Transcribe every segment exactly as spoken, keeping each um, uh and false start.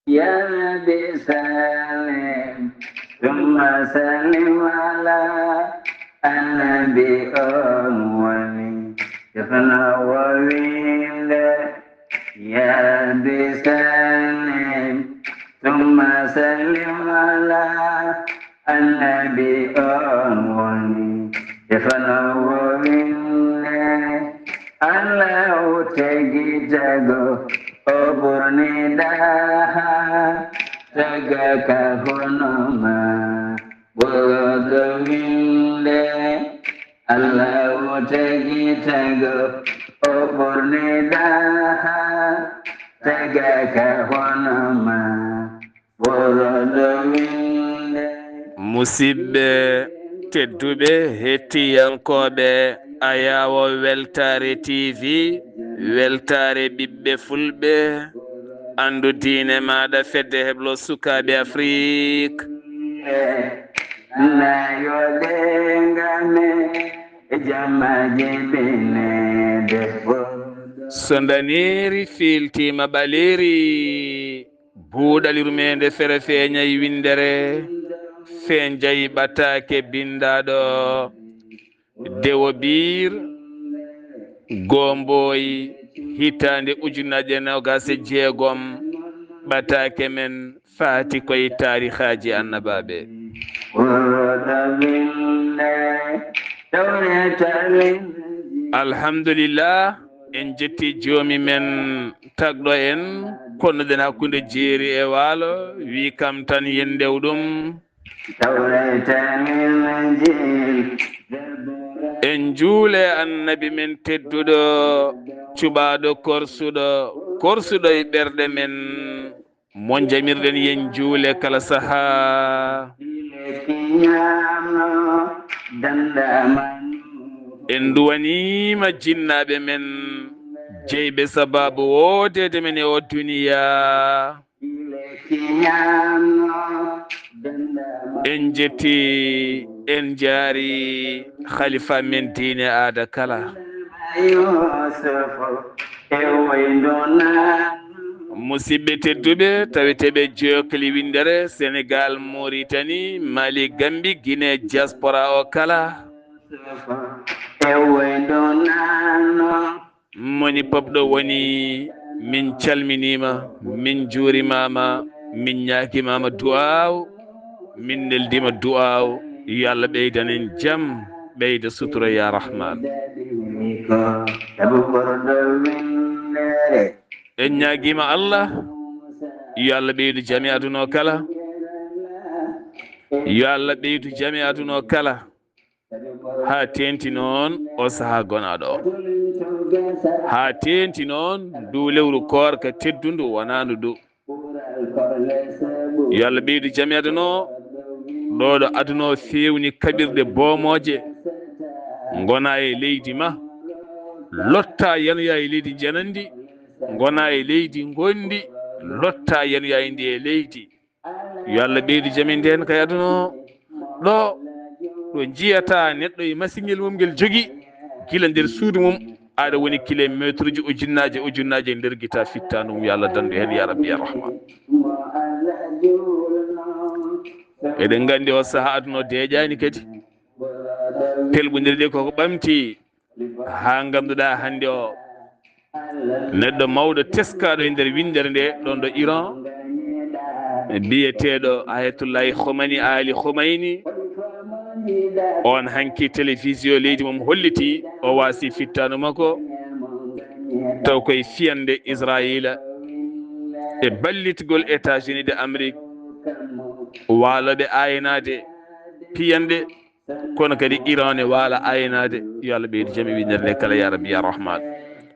يا رب سلم ثم سلم على النبي أول يفنى وويل. يا رب سلم ثم سلم على النبي أول يفنى وويل. Alla o tagi tago o ɓurni daha taga ka honoma ɓurɗo winde. Alla o tagi tago o ɓurni daha taga ka honoma. Musidɓe tedduɓe, hettiyankooɓe Ayaawo Weltaare T V, Weltaare ɓiɓɓe Fulɓe, anndu diine maaɗa, fedde heblo sukaaɓe Afrik. So ndaneeri fiiltiima ɓaleeri, buuɗal yurmeende fere feeñay winndere, feenjay ɓataake binndaaɗo. Dewo Biir, Gombooy, hitaande ujunnaje noogaas e jeegom, ɓataake men faati koye taarihaaji annabaaɓe. Alhamdulillah, en jetti joomi men tagɗo en, konnuɗen hakkunde jeeri e waalo, wi kam tan yen ndew ɗum. En juule annabi men tedduɗo, cuɓaaɗo korsuɗo, korsuɗo e ɓerɗe men. Mo jamirɗen yen juule kala sahaa. En duwaniima jinnaaɓe men, jeyɓe sabaabu woodeede men e o duniya. En jetti, en jaari khalifa men diine aada kala. Musidɓe tedduɓe, taweteeɓe jookli winndere Senegal, Mauritanie, Mali, Gambie, Guinée, diaspora o kala. Moni pop ɗo woni, min calminiima, min njuurimaama, min ñaagimaama du'aaw, min neldiima du'aaw. Yo Allah ɓeydan en jam, ɓeyda sutura ya Rahman. En ñaagiima Allah, yo Allah ɓeydu jam e aduna o kala. Yo Allah ɓeydu jam e aduna o kala. Haa teenti noon o sahaa gonaaɗo o. Haa teenti noon ndu lewru koorka teddundu wonaandu ndu. Yo Allah ɓeydu jam e aduna o. Ɗo ɗo aduna o feewni kaɓirɗe boomooje. Ngona e leydi ma. Lotta yanoya e leydi janandi. Ngona e leydi ngondi. Lotta yanoya e ndi e leydi. Yo Allah ɓeydu jam e ndeen ka aduna o. Ɗo, ɗo njiyata neɗɗo e masiŋel mum ngel jogi, gila nder suudu mum, aɗa woni kilomeetruuji ujunnaaje, ujunnaaje nder gita fittaandu mum. Yo Allah dandu heen, ya Rabbi, ya Rahman. Eɗen nganndi o saha aduna o deeƴaani kadi. Pelɓondirɗe koko ɓamti. Haa ngannduɗaa hannde o neɗɗo mawɗo teskaaɗo e nder winndere nde ɗon ɗo Iran, biyeteeɗo Ayatollah Khomeini, Ali Khomeini, on hanki télévision leydi mum holliti o waasi fittaandu makko, taw koye fiyande Israayiila e ballitgol États-Unis de Amérique, waalooɓe aynaade piyanɗe. Kono kadi Iran ne waala aynaade. Yo Allah ɓeydu jam e winndere nde kala, ya Rabbi, ya Rahman.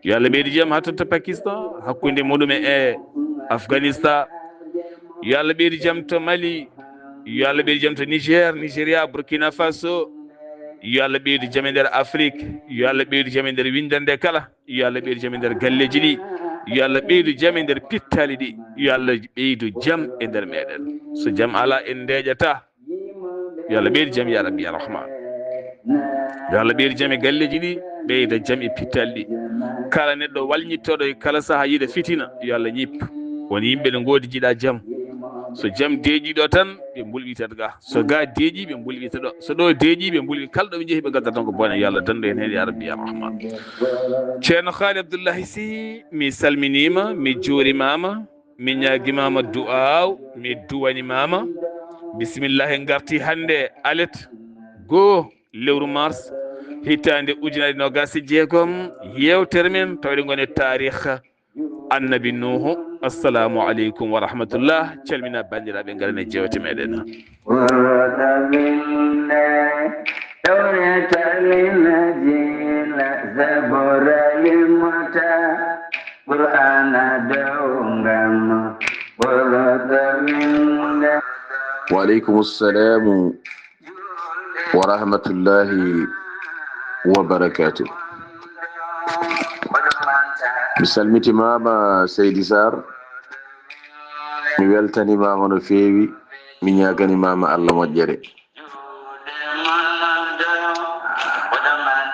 Yo Allah ɓeydu jam haa totta Pakistan, hakkunde muɗum e Afghanistan. Yo Allah ɓeydu jam to Mali. Yo Allah ɓeydu jam to Niger, Nigeria, Burkina Faso. Yo Allah ɓeydu jam e nder Afrique. Yo Allah ɓeydu jam e nder winndere nde kala. Yo Allah ɓeydu jam e nder galleeji ɗi. Yo Allah ɓeydu jam e nder pittaali ɗi. Yo Allah ɓeydu jam e nder meɗen. So jam ala, en ndeeƴata. Yo Allah ɓeydu jam, ya Rabbi, ya Rahman. Yo Allah ɓeydu jam e galleeji ɗi, ɓeyda jam e pittaali ɗi. Kala neɗɗo walñittooɗo e kala saha yiɗa fitina, yo Allah ñippu. Won yimɓe ne ngoodi jiɗa jam. So jam deeƴi ɗo tan, ɓe mbulɓita ga. So ga deeƴi, ɓe mbulɓita ɗo. So ɗo deeƴi, ɓe mbulɓi. Kala ɗo ɓe njehi, ɓe ngadda tan ko bone. Yo Allah dandu en heen, ya Rabbi, ya Rahman. Ceerno Haali Abdullahi Sy, mi salminiima, mi juurimaama, mi ñaagimaama du'aaw, mi duwanimaama. Bisimillahi, en ngarti hannde alet goo lewru mars, hitaande ujunaaji noogaas e jeegom, yeewtere men tawde ngoni taarikh Annabi Nuuhu. Assalamu aleykum wa rahmatullah. Calmina banndiraaɓe, ngaren e jeewte meɗen. Wurda min le, ɗowre talinajila, zabura limata, Qur'ana dawngam, wurda min le. Wa aleykum assalamu wa rahmatullahi wa barakatuh. Mi salmitimaama Seydi Sarr, mi weltanimaama no feewi, mi ñaaganimaama Allah moƴƴere.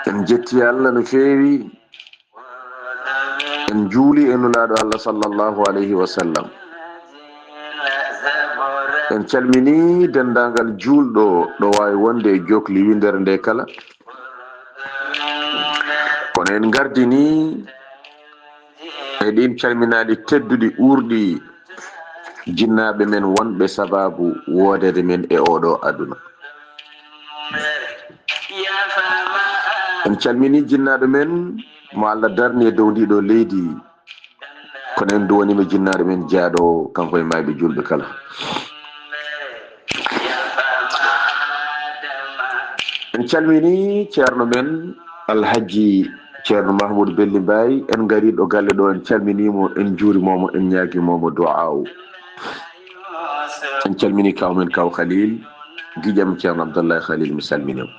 En jetti Allah no feewi, en juuli e Nulaaɗo Allah sallallahu alayhi wa sallam. En calmini denndaangal juulɗo ɗo waawi wonde e jokli winndere nde kala. Kono en ngardini e ɗin calminaali tedduɗi, uurɗi, jinnaaɓe men wonɓe sababu woodeede men e oɗo aduna. En calmini jinnaaɗo men mo Allah darni e dow ndiɗo leydi, kono en duwanima jinnaaɗo men jaaɗo, kanko e mayɓe julɓe kala. En calmini ceerno men Alhaji Ceerno Mahmoud Belli Mbaye, en ngari ɗo galle ɗo, en calminimo, en juurimomo, en ñaagimomo du'aaw. En calmini kaw men, kaw Khalil, giƴam Ceerno Abdallahi Khalil, mi salminimo.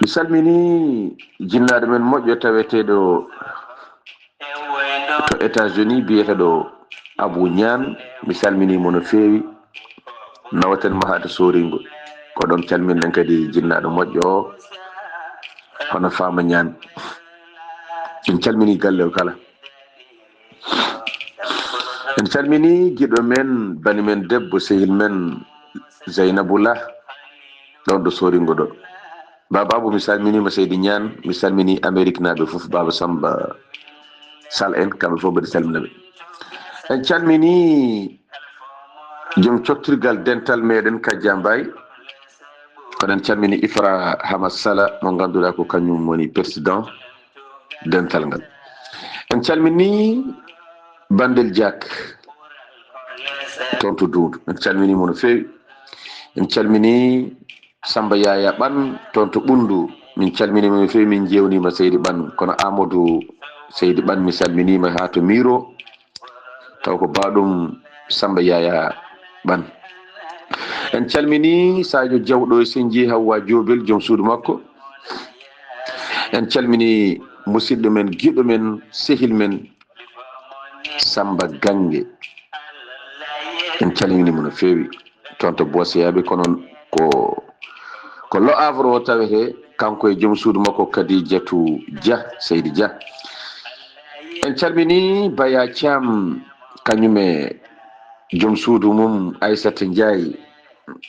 Mi salmini jinnaaɗo men moƴƴo taweteeɗo to États-Unis, biyeteeɗo Abou Niane, mi salminimo no feewi. Nawaten Mahata Soringo, ko ɗon calminɗen kadi jinnaaɗo moƴƴo o, hono Fama Niane. En calmini galle o kala. En calmini giɗo men, bani men debbo, sehil men Zainabou Lah, ɗon ɗo Soringo ɗo. Baba Abou, mi salminima Seydi Niane, mi salmini Amérique naaɓe fof, Baba Samba Sall en, kamɓe fof mbaɗi salminaɓe. En calmini joom cottirgal dental meɗen Kajja Mbaye, kono en calmini Ifra Hamad Sala, mo ngannduɗaa ko kañum woni président dental ngal. En calmini Bandel Diak, toon to Doudou. En calminimo no feewi. En calmini Samba Yaya Ɓan, toon to Ɓunndu. Min calminimo no feewi, min jeewnima Seydi Ɓan. Kono Amadou Seydi Ɓan, mi salminima haa to Miro. Taw ko baaɗum Samba Yaya Ɓan. En calmini Sadio Diaw ɗo e Senji, Hawwa Jobel, joom suudu makko. En calmini musidɗo men, giɗo men, sehil men, Samba Gange. En calminimo no feewi. Toon to Booseyaaɓe, kono ko, ko Le Havre o tawete, kanko e joom suudu makko Kadijatou Dia, Seydi Dia. En calmini Baya Thiam, kañum e joom suudu mum Aissata Ndiaye.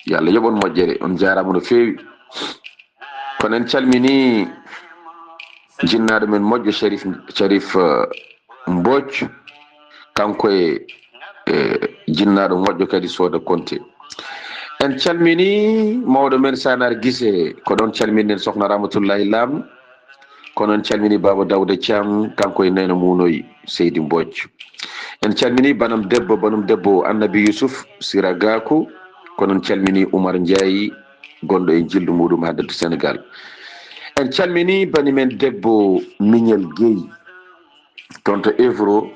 Yo Allah yoɓ on moƴƴere, on jaaraama no feewi. Kono en calmini jinnaaɗo men moƴƴo Sharif, Sharif, eh, Mbodj, kanko e, e jinnaaɗo moƴƴo kadi Sooda Konte. En calmini mawɗo men Sanar Gise, ko ɗon calminɗen Sokhna Ramatullahi Lam. Kono en calmini Baba Dawda Thiam, kanko e Nayna Munoy, Seydi Mbodj. En calmini banam debbo, banum debbo Annabi Yusuf Sira Gakou, kono en calmini Oumar Ndiaye, gonɗo e jillu muɗum haa nder Sénégal. En calmini bani men debbo Mignel Guèye, toon to Évro,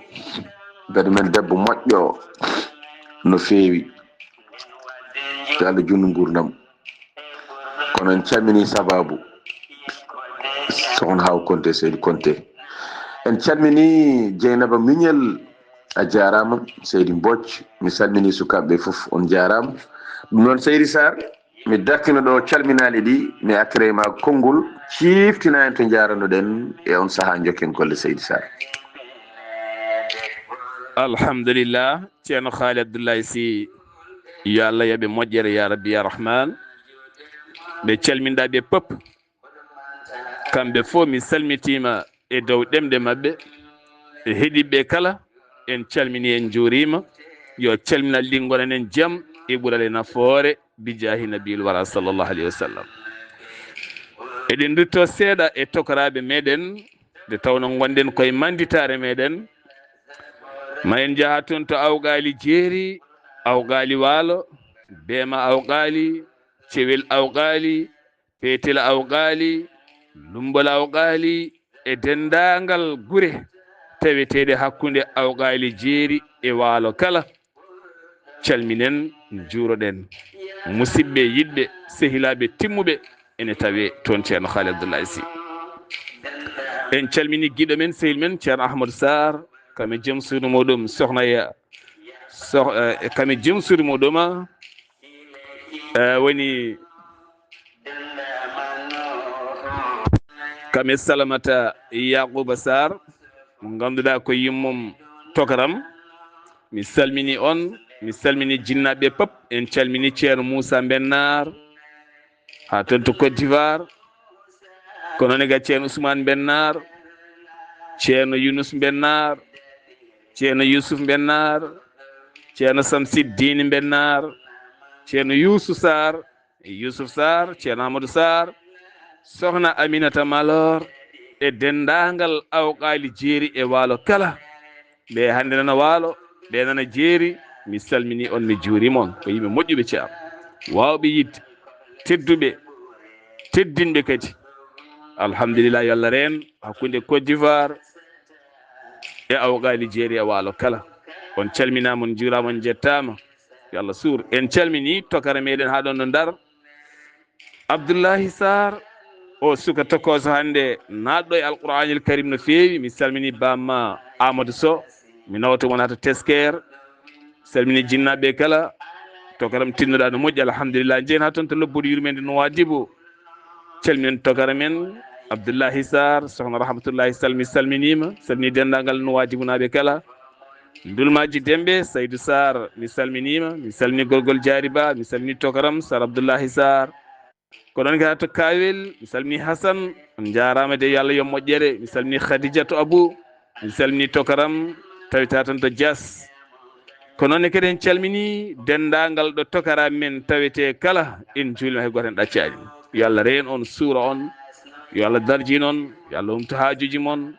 bani men debbo moƴƴo no feewi. Yo Allah junnu nguurndam. Kono en calmini sababu Sokhna Hawa Konte, Seydi Konte. En calmini Dieynaba Mignel, a jaaraama, Seydi Mbodj. Mi salmini sukaaɓe ɓe fof, on jaaraama. Ɗum noon, Seydi Sarr, mi dartina ɗo calminaali ɗi, mi accira e ma konngol, ciiftina en to njaaranoɗen e on sahaa, njokken golle, Seydi Sarr. Alhamdulillah, Ceerno Haali Abdullahi Sy, yo Allah yoɓe moƴƴere, ya Rabbi, ya Rahman. Ɓe calminɗa ɓe pop. Kamɓe fof, mi salmitima e dow ɗemɗe maɓɓe. E heɗiɓe kala, en calmini, en njuurima. Yo calminal ɗin gonan en jam e ɓural e nafoore, bi jaahi Nabiyul Wara sallallahu alayhi wa sallam. Eɗen ndutto seeɗa e tokoraɓe meɗen, nde tawno ngonɗen koye manditaare meɗen. Ma en njaha toon to Awqaali Jeeri, Awqaali Waalo, Beema Awqaali, Cewel Awqaali, Peetel Awqaali, Lumbol Awqaali, e denndaangal gure taweteeɗe hakkunde Awqaali Jeeri e Waalo kala. Calminen, njuuroɗen. Musiɓɓe, yiɗɓe, sehilaaɓe timmuɓe ene tawee toon, Ceerno Haali Abdullahi Sy. En calmini giɗo men, sehil men, Ceerno Ahmadou Sarr, kam e joom suudu muɗum, sohna ya, soh-, eh, kam e joom suudu muɗum, eh, woni kam e Salamata Yakuba Sarr, mo ngannduɗaa ko yummum tokaram. Mi salmini on, mi salmini jinnaaɓe pop. En calmini Ceerno Moussa Mbennaar, haa toon to Côte d'Ivoire. Ko noon e ga Ceerno Ousmane Mbennaar, Ceerno Younouss Mbennaar, Ceerno Youssouf Mbennaar, Ceerno Samsiddine Mbennaar, Ceerno Youssou Sarr, Youssouf Sarr, Ceerno Amadou Sarr, Sohna Aminata Malor, e denndaangal Awqaali Jeeri e Waalo kala. Ɓe hannde nana Waalo, ɓe nana Jeeri, mi salmini on, mi juurima on. Ko yimɓe moƴƴuɓe, Ceerno. Waawɓe yiɗde, tedduɓe, teddinɓe kadi. Alhamdulillah, yo Allah reen hakkunde Côte d'Ivoire e Awqaali Jeeri e Waalo kala. On calminaama, on njuuraama, on njettaama. Yo Allah suur. En calmini tokara meɗen haa ɗoon no Ndar. Abdullahi Sarr, o suka tokooso hannde, naatɗo e Alqur'aanil Karim no feewi. Mi salmini bamma Amadou Sow, mi nawta wona to Tesker. Salmini jinnaaɓe kala, tokaram tinnoɗaa no moƴƴi, alhamdulillah. Njehen haa toon to lobbudu yurmeende Nouadhibou. Calminen tokara men, Abdullahi Sarr, sohna Rahmatullahi Sall, mi salminiima, salmini denndaangal Nouadhibou naaɓe kala. Ndulmaaji Demɓe, Saydu Sarr, mi salminiima, mi salmini gorgol Jaari Ba, mi salmini tokaram, Sarr Abdullahi Sarr. Ko noon kadi to Kawel, mi salmini Hasan, on njaaraama de, yo Allah yoɓ moƴƴere. Mi salmini Khadijatu Abou, mi salmini tokaram, tawata toon to Dias. Ko noon ne kadi en calmini denndaangal ɗo tokara men tawetee kala, en njuulima hay gooto en ɗaccaani. Yo Allah reen on, suura on, yo Allah darjin on, yo Allah humtu haajuuji mon,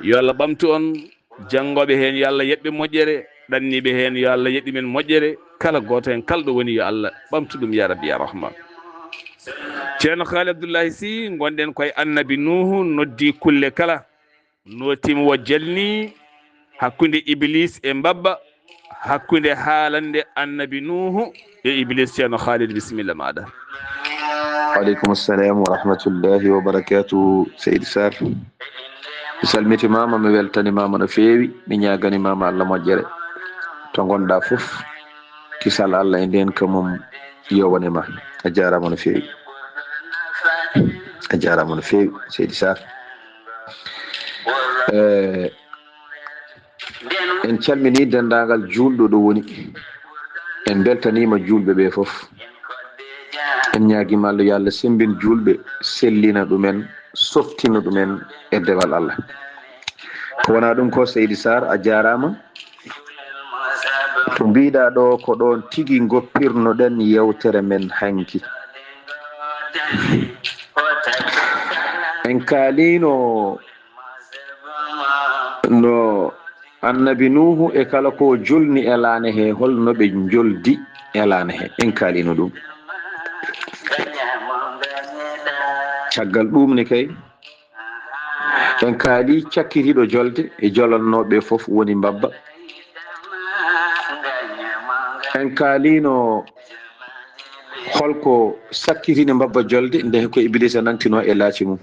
yo Allah ɓamtu on. Janngooɓe heen, yo Allah yoɓ ɓe moƴƴere. Ɗanniiɓe heen, yo Allah yoɓ men moƴƴere. Kala gooto heen, kala ɗo woni, yo Allah ɓamtu ɗum, ya Rabbi, ya Rahman. Ceerno Haali Abdullahi Sy, ngonɗen koye Annabi Nuuhu, noddi kulle kala. Nootiima wo jalni hakkunde Iblis e mbabba, hakkunde haalande Annabi Nuuhu e Iblis. Ceerno Khalid, bisimilla maaɗa. Waaleykum salam wa rahmatullahi wa barakatuhu, Seydi Sarr. Mi salmitimaama, mi weltanimaama no feewi, mi ñaganimaama Allah moƴƴere. To ngonɗa fof, kisal Allah e ndeenka mum yo wone ma. A jaaraama no feewi. A jaaraama no feewi, Seydi Sarr. Eh, en calmini denndaangal juulɗo ɗo woni. En mbeltaniima juulɓe ɓe fof. En ñaagiima Allah, yo Allah semmbin juulɓe, sellina ɗumen, softina ɗumen e dewal Allah. Ko wona ɗum ko, Seydi Sarr, a jaaraama. Ko mbiɗa ɗo, ko ɗoon tigi ngoppirnoɗen yewtere men hanki. En kaalino no Annabi Nuuhu e kala ko jolni e laana he, holno ɓe njoldi e laana he. En kaalino ɗum. Caggal ɗum ne kay, en kaali cakkitiiɗo jolde e jolannooɓe fof woni mbabba. En kaalino holko sakkitini mbabba jolde, nde ko Iblisa nantino e laaci mum.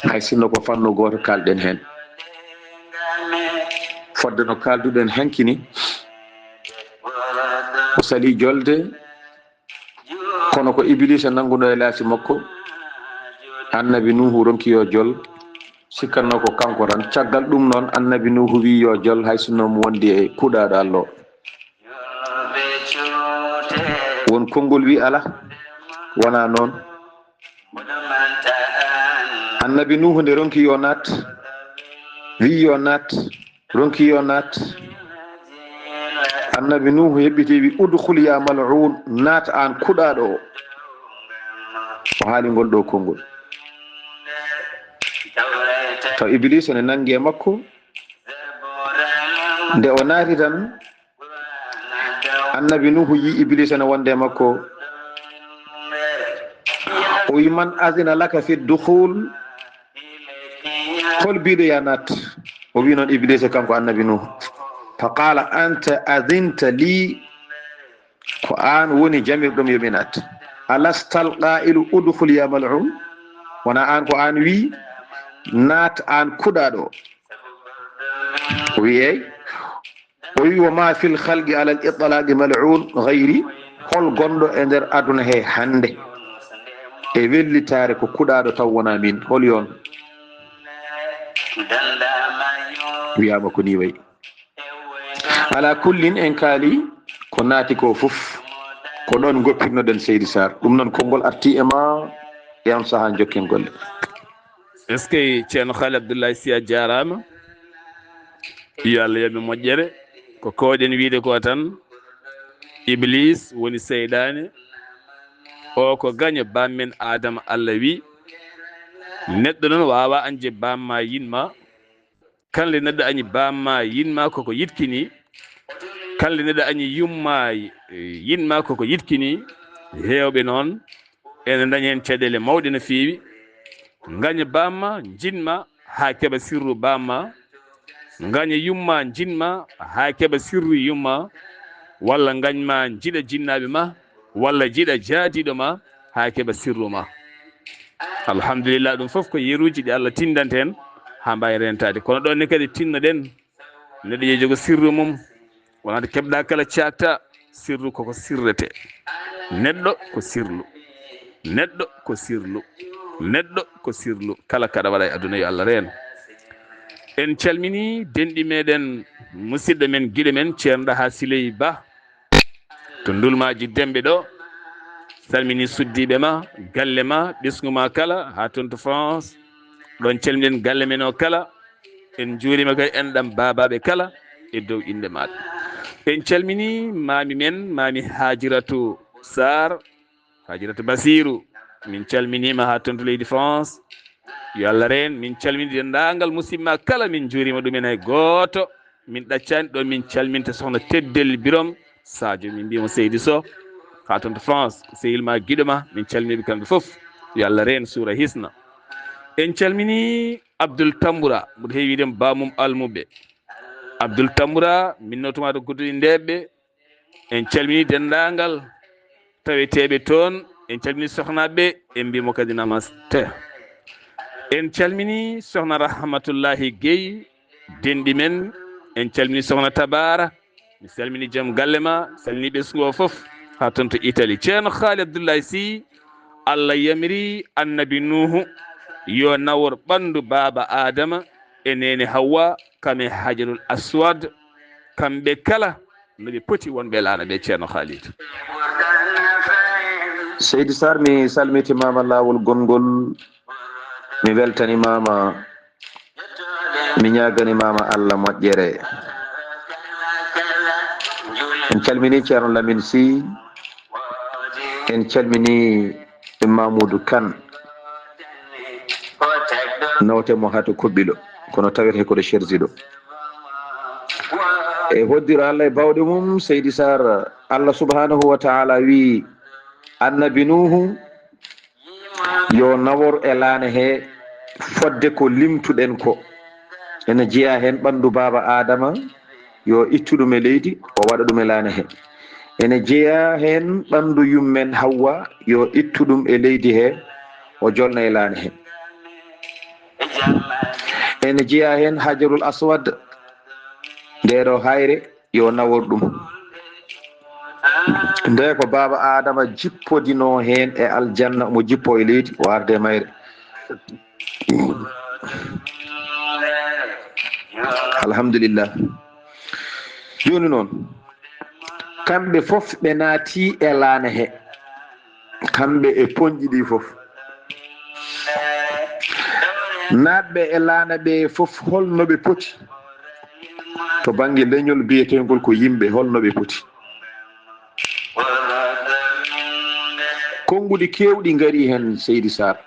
Hay sinno ko fannu gooto kaalɗen heen. Fodde no kaalduɗen hanki ni, o sali jolde, kono ko Iblisa nannguno e laaci makko. Annabi Nuuhu ronki yo jol, Sikkatnoo ko kanko tan. Caggal ɗum noon, Annabi Nuuhu wiyi yo jol, hay sinno mo wondi e kuɗaaɗo Allah o. Won konngol wiyi alaa, wonaa noon. Annabi Nuuhu nde ronki yo naat, wiyi yo naat, ronki yo naat. Annabi Nuuhu heɓɓiti wi: "Udkhul ya mal'un, naat aan kuɗaaɗo o." O haali ngol ɗo konngol. Taw Ibliisa ne nanngi e makko. Nde o naati tan, Annabi Nuuhu yi Ibliisa ne wonde e makko. O wi: "Man azina laka fi dukhul?" Hol biɗo ya naat? O wi noon Ibliisa, kanko Annabi Nuuhu. Fa qala: "Anta azinta li." Ko aan woni jamirɗo mi yo mi naat. "Alastal qaa'ilu udkhul ya mal'un?" Wona aan ko aan wi: "Naat aan kuɗaaɗo o"? O wi: "Eey." O wi: "Wa ma fil khalqi alal itlaqi mal'un ghayri?" Hol gonɗo e nder aduna he hannde e wellitaare ko kuɗaaɗo taw wonaa min? Hol yon? Wiyaama ko nii wayi. Alaa kullin, en kaali ko naati ko fof. Ko ɗoon ngoppirnoɗen Seydi Sarr. Ɗum noon, konngol arti e ma e on sahaa, njokken golle. Est-ce que Ceerno Haali Abdullahi Sy a jaaraama? Yo Allah yoɓ moƴƴere. Ko kooɗen wiide ko tan, Iblis woni seyɗaane. O ko gaño baam men Aadama, Allah wi. Neɗɗo noon waawa añde baam ma, yin ma. Kala nde neɗɗo añi baam ma, yin ma koko yiɗkini. Kala nde neɗɗo añi yumma, yin ma koko yiɗkini. Heewɓe noon ene ndañi heen caɗeele mawɗe no feewi. Ngaña baam ma, njin ma haa keɓa sirru baam ma. Ngaña yumma, njin ma haa keɓa sirru yumma. Walla ngañ ma, njiɗa jinnaaɓe ma. Walla jiɗa jaadiiɗo ma haa keɓa sirru ma. Alhamdulillah, ɗum fof ko yeruuji ɗi Allah tindanta en haa mbaawi reentaade. Kono ɗoon ne kadi tinnoɗen, neɗɗo yo jogo sirru mum, wonande keɓɗa kala caakta, sirru koko sirrete. Neɗɗo ko sirlu, neɗɗo ko sirlu, neɗɗo ko sirlu. Kala kaɗa waɗa e aduna yo Allah reen. En calmini denɗi meɗen, musidɗo men, giɗo men, Ceerno Ɗaha Siley Ba. To Ndulmaaji Demɓe ɗo, salmini suddiiɓe ma, galle ma, ɓesngu ma kala, haa toon to France. Ɗoon calminen galle men o kala. En njuurima kay enɗam baabaaɓe kala e dow innde maaɗa. En calmini maami men, maami Haajiratu Sarr, Haajiratu Basiiru. Min calminiima haa toon to leydi France. Yo Allah reen, min calmini denndaangal musidɓe ma kala, min njuurima ɗumen hay gooto. Min ɗaccaani ɗo min calminta sohna Teddel Birom Sadio, min mbiyamo Seydi Sow, haa toon to France, ko sehil ma, giɗo ma, min calminiɓe kamɓe fof. Yo Allah reen, suura hisna. En calmini Abdoul Tamboura, mboɗo heewi wiide mo Bamum Almuɓe. Abdoul Tamboura, min nawtuma to Gudduɗi Ndeeɓɓe. En calmini denndaangal taweteeɓe toon, en calmini sohnaaɓe, en mbimo kadi namaste. En calmini sohna Rahmatullahi Guèye, denɗi men, en calmini sohna Tabara, mi salmini joom galle ma, salmini ɓesngu o fof, haa toon to Italie. Ceerno Haali Abdullahi Sy, Allah yamiri Annabi Nuuhu yo nawor ɓanndu baaba Aadama e neene Hawwa, kam e Hajarul Aswad, kamɓe kala no ɓe poti wonɓe laana ɓe, Ceerno Khalid. Seydi Sarr, mi salmitimaama laawol gonngol, mi weltanimaama, mi ñaaganimaama Allah moƴƴere. En calmini Ceerno Lamin Sy, en calmini Mamoudou Kane, nawte mo haa to Koɓɓilo, kono tawete ko ɗo Cherzi ɗo. E hoddiro Allah e bawɗe mum, Seydi Sarr, Allah subhanahu wa ta'ala wi, Annabi Nuhu yo nawor e laana he fodde ko limtuɗen ko. Ene jeya heen ɓanndu baaba Adama, yo ittu ɗum e leydi, o waɗa ɗum e laana he. Ene jeya heen ɓanndu yummen Hawwa, yo ittu ɗum e leydi he, o jolna e laana he. Ene jeya heen Hajarul Aswad, nde ɗo hayre, yo nawor ɗum. Nde ko baaba Adama jippodino heen e aljanna, mo jippo e leydi, o arde mayre. Alhamdulillah. Jooni noon, kamɓe fof ɓe naati e laana he, kamɓe e poñƴi ɗi fof. Naatɓe e laana ɓe fof, holno ɓe poti? To bannge leñol biyeteengol ko yimɓe, holno ɓe poti? Konnguɗi keewɗi ngari heen, Seydi Sarr.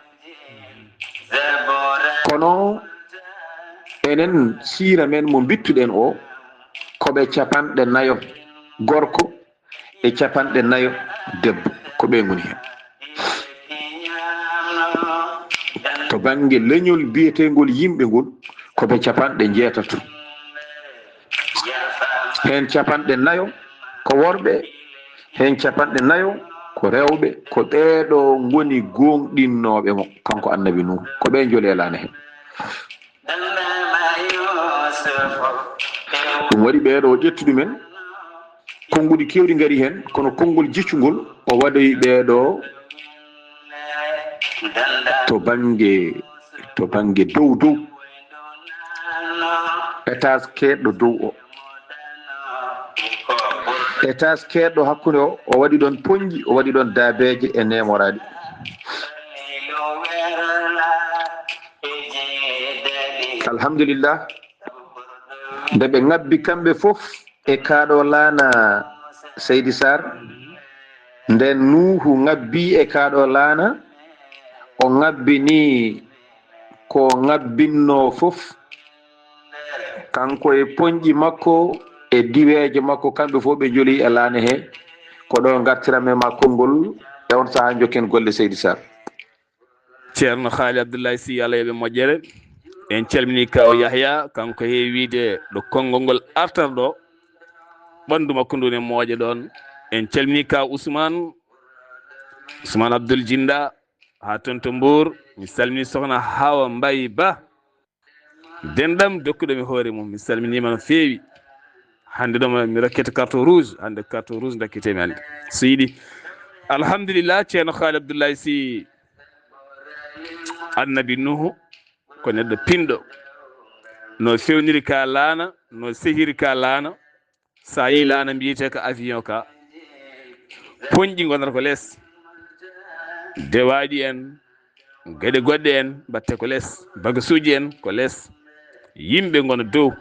Kono enen siira men mo mbittuɗen o, ko ɓe capanɗe nayo gorko e capanɗe nayo debbo, ko ɓe ngoni heen. To bannge leñol biyeteengol yimɓe ngol, ko ɓe capanɗe njeetato. Heen capanɗe nayo ko worɓe, heen capanɗe nayo ko rewɓe, ko ɓeeɗo ngoni gooŋɗinnooɓe mo, kanko Annabi Nuuhu, ko ɓe njoli e laana heen. Ɗum waɗi ɓeeɗo o ƴetti ɗumen, konnguɗi keewɗi ngari heen, kono konngol jiccungol o waɗoyi ɓeeɗo to bannge, to bannge dow dow, étage keedɗo dow o. Étage keedɗo hakkunde o, o waɗi ɗoon poñƴi, o waɗi ɗoon daabeeje e neemoraaɗi. Alhamdulillah. Nde ɓe ŋabbi kamɓe fof e kaaɗo laana, Seydi Sarr, nden Nuuhu ŋabbi e kaaɗo laana, o ŋabbi ni ko ŋabbinnoo fof, kanko e poñƴi makko e diweeje makko, kamɓe fof ɓe njoli e laana he. Ko ɗo ngartiranmi ma konngol, e on sahaa njokken golle, Seydi Sarr. Ceerno Haali Abdullahi Sy, Allah yoɓe moƴƴere. En calmini Kaaw Yahya, kanko heewi wiide ɗo konngol ngol artata ɗo, ɓanndu makko ndu ne mooƴa ɗoon. En calmini Kaaw Ousmane, Ousmane Abdoul Jinda, haa toon to Mbour. Mi salmini Sokhna Hawa Mbaye Ba. Denɗam dokkuɗo mi hoore mum, mi salminiima no feewi. Hannde ɗo mi rokkete carton rouge, hannde carton rouge dakkete mi hannde. So yiɗi. Alhamdulillah, ceerno Haali Abdullahi Sy, Annabi Nuhu ko neɗɗo pinɗo. No fewniri ka laana, no sehiri ka laana. So a yii laana mbiyetee ko avion ka, poñƴi ngonata ko les, dewaaɗi en, geɗe goɗɗe en mbaɗte ko les, bagasuuji en ko les, yimɓe ngona dow.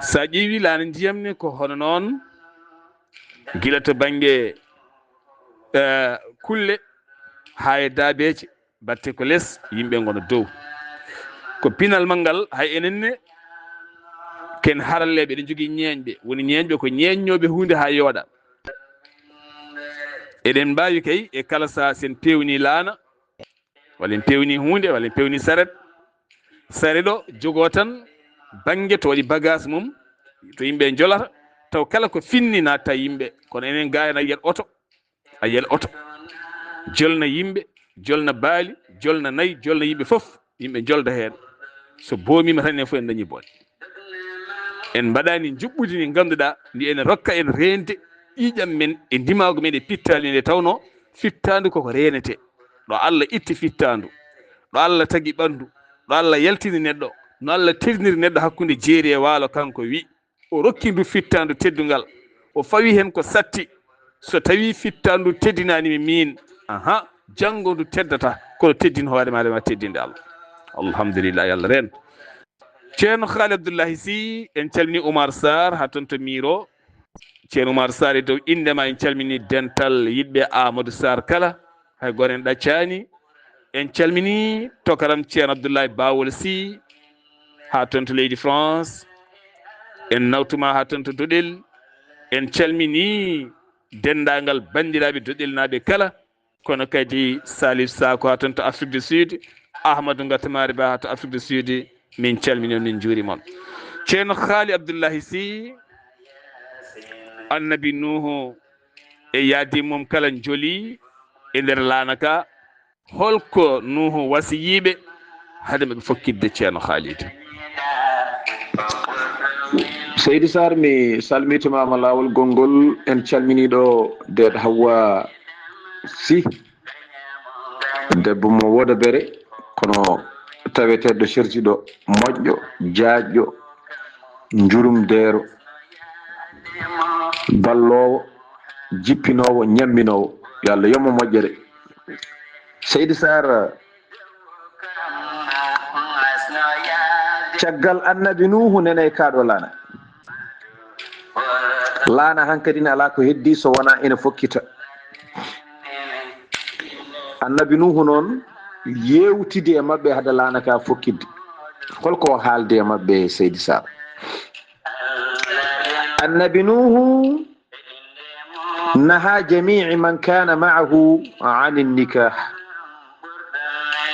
So a ƴeewi laana ndiyam ne ko hono noon, gila to bannge, eh, kulle haa e daabeeje, batte ko les, yimɓe ngona dow. Ko pinal manngal, hay enen ne, ken haralleeɓe, eɗen njogii ñeeñɓe. Woni ñeeñɓe ko ñeeññooɓe huunde haa yooɗa. Eɗen mbaawi kay e kala sahaa, sen peewni laana, walla en peewni huunde, walla en peewni saret. Saret o jogoo tan bannge to waɗi bagage mum, to yimɓe njolata, taw kala ko finni naatta yimɓe. Kono enen gaa en a yiyat oto, a yiyat oto, jolna yimɓe, jolna baali, jolna nayi, jolna yimɓe fof, yimɓe njolda heen. So boomiima tan, enen fof en dañi boone. En mbaɗaani njuɓɓudi ndi ngannduɗaa ndi ene rokka en reende ƴiiƴam men e ndimaagu men e pittaali men, nde tawnoo fittaandu koko reenetee. Ɗo Allah itti fittaandu, ɗo Allah tagi ɓanndu, ɗo Allah yaltini neɗɗo, no Allah teddiniri neɗɗo hakkunde jeeri e waalo, kanko wi, o rokki ndu fittaandu teddungal, o fawi heen ko satti. So tawii fittaandu teddinaani mi miin, aha, janngo ndu teddata, kono teddin hoore maa, ma teddinde Allah. Alhamdulillah, yo Allah reen. Ceerno Haali Abdullahi Sy, en calmini Oumar Sarr haa toon to Miro. Ceerno Oumar Sarr, e dow innde ma en calmini dental yiɗɓe Amadou Sarr kala, hay gooto en ɗaccaani. En calmini tokaram Ceerno Abdoulaye Bawol Sy haa toon to leydi France. En nawtuma haa toon to Doɗel. En calmini denndaangal banndiraaɓe doɗelnaaɓe kala, kono kadi Salif Sako haa toon to Afrique du Sud, Ahmadou Ngatamaari Ba haa to Afrique du Sud, min calmini on, min njuurima on. Ceerno Haali Abdullahi Sy, Annabi Nuuhu e yaadi mum kala njoli e nder laana ka, holko Nuuhu wasiyiɓe hade maɓe fokkitde Ceerno Haali? Seydi Sarr, mi salmitimaama laawol gonngol, en calminii ɗo Deed Hawwa Sy, debbo mo Wooda Bere, kono taweteeɗo sertiiɗo, moƴƴo, jaajɗo, njurumdeero, balloowo, jippinoowo, ñamminoowo. Yo Allah yoɓ mo moƴƴere. Seydi Saar, caggal Annabi Nuuhu, nene e kaa ɗoo laana. Laana hankadi ne alaa ko heddii so wonaa ene fokkita. Annabi Nuuhu noon, yeewtidi e maɓɓe hade laana ka fokkitde. Hol ko o haaldi e maɓɓe, Seydi Saar? Annabi Nuuhu nahaa jamii man kana maahu ani nikah.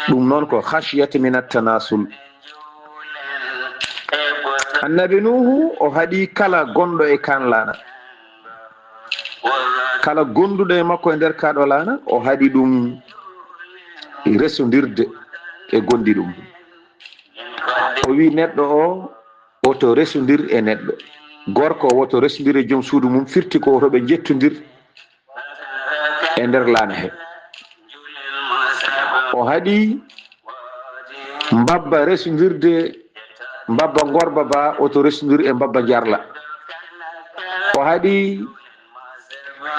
Ɗum noon ko khashyata min at-tanasul. Annabi Nuuhu o haɗi kala gonɗo e kaan laana. Kala gonduɗo e makko e nder kaa ɗoo laana, o haɗi ɗum resondirde e gonɗi ɗum. O wi neɗɗo o, woto resondir e neɗɗo. Gorko o woto resondir e joom suudu mum, firti ko woto ɓe njettondir e nder laana he. O haɗi mbabba resondirde, mbabba ngorba ba, woto resondir e mbabba njarla. O haɗi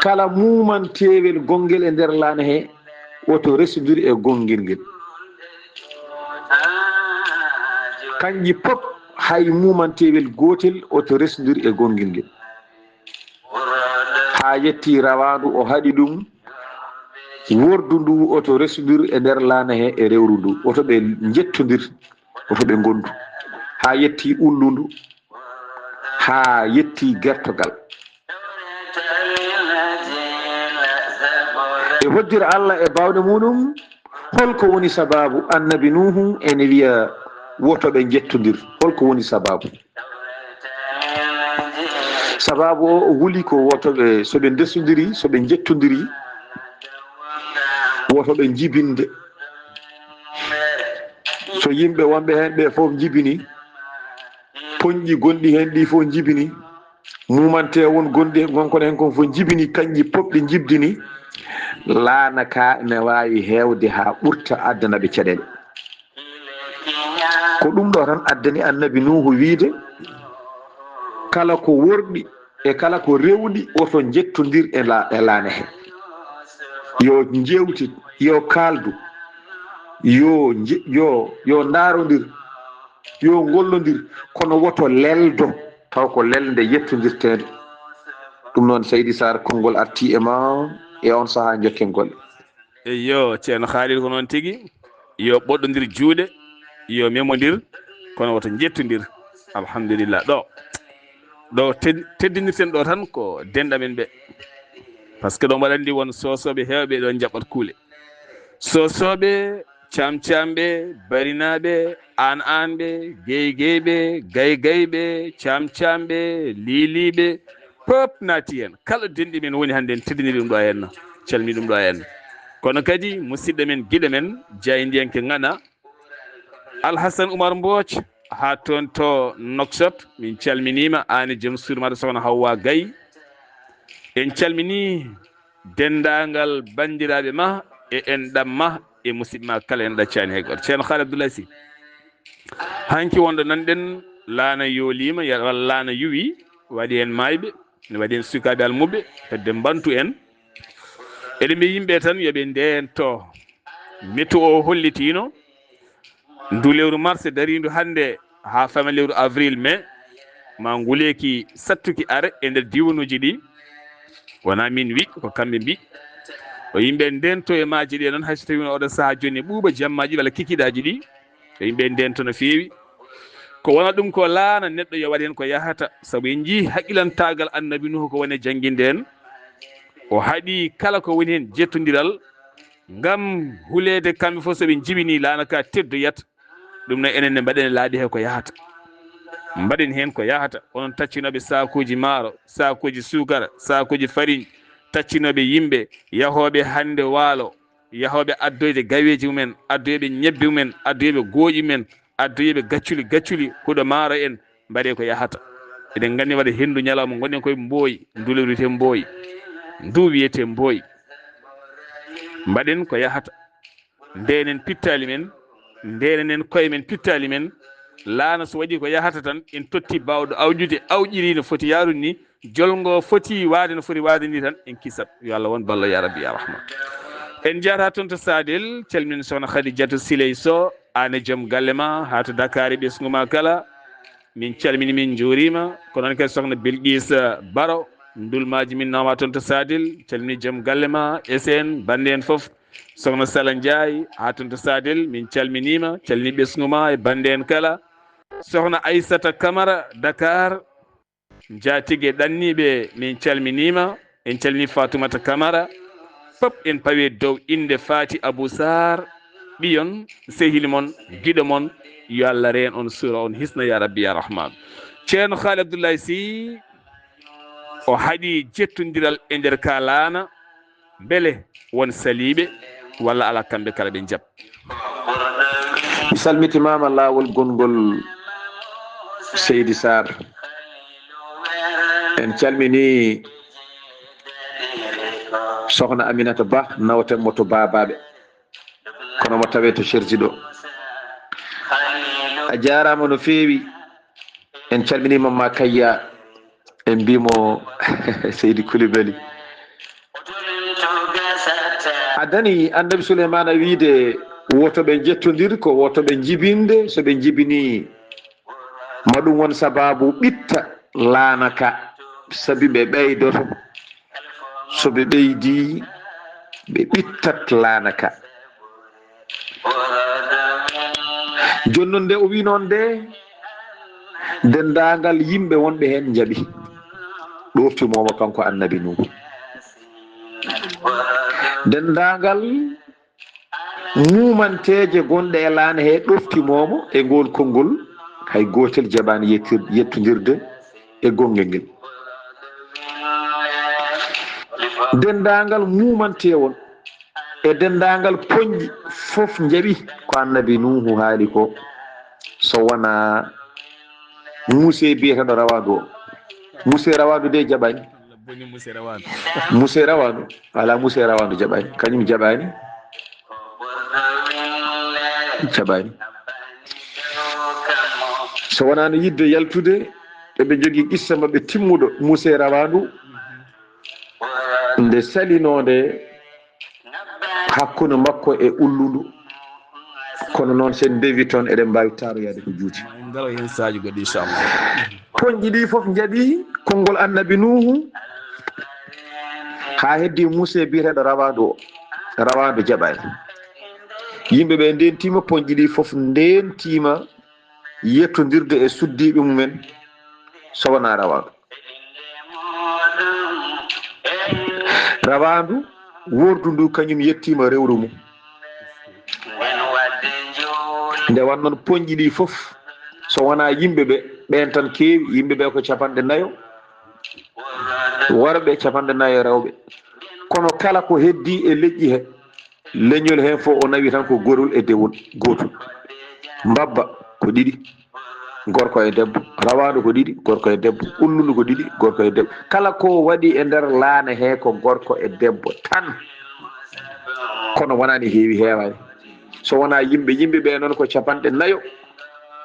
kala muumantewel gonngel e nder laana he, woto resondir e gonngel ngel. Kanji pop, hay muumantewel gootel, woto resondir e gonngel ngel. Haa yetti rawaandu, o haɗi ɗum wordu ndu, woto resondir e nder laana he e rewru ndu, woto ɓe njettondir, woto ɓe ngondu. Haa yetti ullundu, haa yetti gertogal. E hoddira Allah e baawɗe muɗum, hol ko woni sabaabu Annabi Nuuhu ene wiya woto ɓe njettondir? Hol ko woni sabaabu? Sabaabu o, o huli ko woto ɓe, so ɓe ndesondiri, so ɓe njettondiri, woto ɓe njibinde. So yimɓe wonɓe heen ɓe fof njibini, poñƴi gonɗi heen ɗi fof njibini, mumante won gonɗi, gonkon heen kon fof njibini, kanƴi pop ɗi njibdini, laana ka ne waawi heewde haa ɓurta addana ɓe caɗeele. Ko ɗum ɗo tan addani Annabi Nuuhu wiide, kala ko worɗi e kala ko rewɗi, woto njettondir e la-, e laana he. Yo njeewtit, yo kaaldu, yo nje-, yo, yo ndaarondir, yo ngollondir, kono woto leldo, taw ko lelde yettondirteende. Ɗum noon, Seydi Saar, konngol artii e ma e on sahaa, njokken golle. Eyyo, Ceerno Khalil, ko noon tigi. Yo ɓoɗɗondir juuɗe, yo memondir, kono woto njettondir. Alhamdulillah. Ɗo, ɗo ted-, teddinirten ɗo tan ko denɗa men ɓe. Par ce que ɗo mbaɗa anndi won soosooɓe heewɓe ɗo njaɓɓat kuule. Soosooɓe, caamcaamɓe, barinaaɓe, aan aanɓe, geygeyɓe, gaygayɓe, caamcaamɓe, liiliiɓe, pop naati heen. Kala denɗi men woni hannde en teddiniri ɗum ɗo henna, calmini ɗum ɗo henna. Kono kadi musidɗo men, giɗo men, jaayndiyanke ŋana, Alhasan Umar Mbooc, haa toon to Nouakchott, min calminiima, aan e joom suudu maaɗa Sokhna Hawwa Gaye. En calminii denndaangal banndiraaɓe ma e enɗam ma e musidɓe ma kala, en ɗaccaani hay gooto. Ceerno Khalil Abdoulaye Sy, hanki wonɗo nanɗen laana yooliima, ya-, walla laana yuwi, waɗi heen maayɓe, ne waɗi heen sukaaɓe almuɓɓe, hedde mbantu en. Eɗen mbiya yimɓe tan yo ɓe ndeento. Météo hollitiino ndu lewru mars dariindu hannde haa fama lewru avril, mai, ma nguleeki sattuki are e nder diiwanuuji ɗi. Wonaa min wi, ko kamɓe mbi. Ko yimɓe ndeento e maaji ɗi noon, hay so tawii oɗo sahaa jooni ɓuuɓa jammaaji walla kikiiɗaaji ɗi. Ko yimɓe ndeento no feewi. Ko wona ɗum ko laana neɗɗo yo waɗ heen ko yahata. Sabu en njii haqqilantaagal Annabi Nuuhu ko woni e jannginde en. O haɗi kala ko woni heen jettondiral ngam huleede kamɓe fof so ɓe njibinii laana ka teddoyat. Ɗum noon enen ne mbaɗen laabi he ko yahata. Mbaɗen heen ko yahata. Onon taccinooɓe saakuuji maaro, saakuuji suukara, saakuuji fariñ, taccinooɓe yimɓe, yahooɓe hannde waalo, yahooɓe addoyde gaweeji mumen, addoyɓe ñebbe mumen, addoyɓe gooƴi mumen, addoyɓe gacculi, gacculi, huɗo maaro en, mbaɗee ko yahata. Eɗen nganndi waɗa henndu ñalawma, ngonɗen koye mbooyi, ndu lewru wiyetee mbooyi, ndu wiyetee mbooyi. Mbaɗen ko yahata. Ndeenen pittaali men, Ndeenenen koye men, pittaali men, laana so waɗii ko yahata tan, en totti baawɗo awƴude, awƴiri no foti yaarude ni, jolngo foti waade no foti waade ni tan, en kisat. Yo Allah won ballo, ya Rabbi, ya Rahman. En njahataa toon to Sadel, calminen sohna Khadijatou Siley Sow, aan e joom galle ma, haa to Dakar e ɓesngu ma kala. Min calmini, min njuuriima. Ko noon kadi sohna Bilqisa Baro, Ndulmaaji, min nawa toon to Sadel, calmini joom galle ma, S N, bannde en fof. Sohna Sala Ndiaye, haa toon to Sadel, min calminiima, calmini ɓesngu ma e bannde en kala. Sohna Aissata Camara, Dakar, njaatige ɗanniiɓe, min calminiima. En calmini Fatoumata Camara. Fof en pawi dow innde Fati Abou Sarr, ɓiyon, sehil mon, giɗo mon. Yo Allah reen on, suura on, hisna, ya Rabbi, ya Rahman. Ceerno Khaali Abdoulaye Sy, o haɗi jettondiral e nder ka laana. Mbele won saliiɓe walla alaa, kamɓe kala ɓe njaɓ? Mi salmitimaama laawol gonngol Seydi Sarr. En calmini sohna Aminata Ba, nawten mo to Baabaaɓe, kono mo tawee to Cerji ɗo. A jaaraama no feewi. En calmini Mamma Kayya, en mbimo Seydi Koulibaly. A dani Annabi Souleymane wiide woto ɓe njettondir, ko woto ɓe njibinde, so ɓe njibini ma ɗum won sababu ɓitta laana ka, sabi ɓe ɓeydoto, so ɓe ɓeydi ɓe ɓittat laana ka. Jooni noon nde o wi noon nde, denndaangal yimɓe wonɓe heen njaɓi ɗoftimomo kanko Annabi Nuuhu. Denndaangal muumanteeje gonɗe e laana he ɗoftimomo e ngol konngol, hay gootel jaɓaani yettir-, yettondirde e gonngel ngel. Denndaangal muumanteewon e denndaangal poñƴi fof njaɓi ko Annabi Nuuhu haali ko, so wonaa Muuse biyeteeɗo Rawaandu o. Muuse Rawaandu de jaɓaani. Boni Muuse Rawaandu. Muuse Rawaandu. Alaa, Muuse Rawaandu jaɓaani. Kañum jaɓaani. Jaɓaani. So wonaa no yiɗde yaltude, eɓe njogii qissa maɓɓe timmuɗo, Muuse Rawaandu. Nde salinoonde hakkunde makko e ullundu. Kono noon, sen ndewi toon, eɗen mbaawi taroyaade ko juuti. Ma en ngaro heen sahaaju goɗɗo, inchallah. Poñƴi ɗi fof njaɓi konngol Annabi Nuuhu, haa heddi Muuse biyeteeɗo Rawaandu o. Rawaandu jaɓaani. Yimɓe ɓe ndentiima, poñƴi ɗi fof ndentiima yettondirde e suddiiɓe mumen, so wonaa Rawaandu. Rawaandu wordu ndu kañum yettiima rewru mum. Nde wonnoon poñƴi ɗi fof, so wonaa yimɓe ɓe, ɓeen tan keewi, yimɓe ɓe ko capanɗe nayo worɓe, capanɗe nayo rewɓe. Kono kala ko heddi e leƴƴi he, leñol heen fof o nawi tan ko gorol e dewol gootol. Mbabba ko ɗiɗi, gorko e debbo. Rawaandu ko ɗiɗi, gorko e debbo. Ullundu ko ɗiɗi, gorko e debbo. Kala ko waɗi e nder laana he ko gorko e debbo tan. Kono wonaa ne heewi, heewaani. So wonaa yimɓe, yimɓe ɓe noon ko capanɗe nayo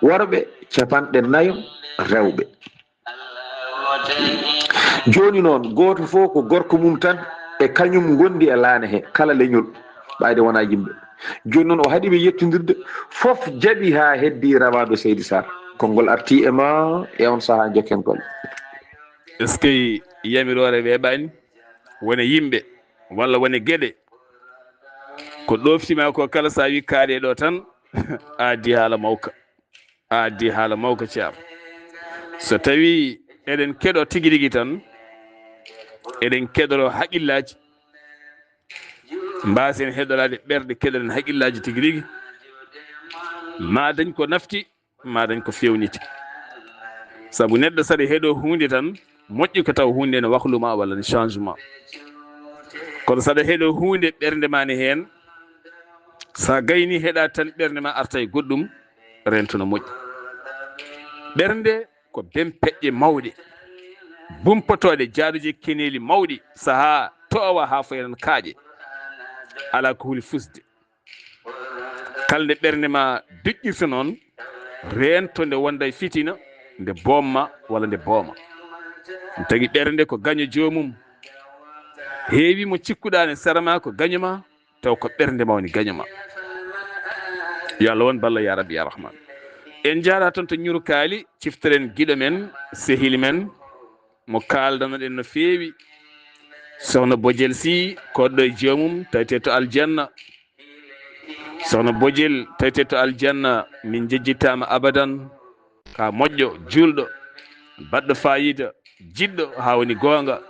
worɓe, capanɗe nayo rewɓe. Jooni noon, gooto fof ko gorko mum tan, e kañum ngondi e laana he, kala leñol, ɓayde wonaa yimɓe. Jooni noon, o haɗi ɓe yettondirde, fof jaɓi haa heddi Rawaandu Seydi Sarr. Konngol arti e ma e on sahaa, njokken golle. Est-ce que yamiroore weeɓaani? Wone yimɓe walla wone geɗe, ko ɗoftimaa ko kala, so a wi kaaɗe ɗo tan, a addi haala mawka. A addi haala mawka, Ceerno. So tawii eɗen keɗo tigi rigi tan, eɗen keɗoro haqqillaaji, mbaasen heɗoraade ɓerɗe, keɗoren haqqillaaji tigi rigi, ma dañ ko nafti, ma dañ ko feewniti. Sabu neɗɗo, saɗa heɗo huunde tan, moƴƴi ko taw huunde ne waklu ma walla ne changement. Kono saɗa heɗo huunde, ɓernde ma ne heen, sa gayni heɗa tan, ɓernde ma arta e goɗɗum, rento no moƴƴi. Ɓernde ko bempeƴƴe mawɗe, bumpotooɗe, jaaduji e keneeli mawɗi, sahaa towa haa foyran kaaƴe. Alaa ko huli fusde. Kala nde ɓernde ma duƴƴirta noon, reento nde wonda e fitina, nde boomma walla nde booma. Ɗum tagi ɓernde ko gaño joomum. Heewi mo cikkuɗaa ne sara ma ko gaño ma, taw ko ɓernde ma woni gaño ma. Yo Allah won balla ya Rabbi ya Rahman. En njaara toon to Ñurukaali, ciftoren giɗo men, sehil men, mo kaaldanoɗen no feewi. Sohna Bojel Sy, koɗɗo e joomum, tawetee to aljanna. Sohna Bojel, tawetee to aljanna, min njejjitaama abadan. Ka moƴƴo, juulɗo, baɗɗo faayiida, jiɗɗo haa woni goonga.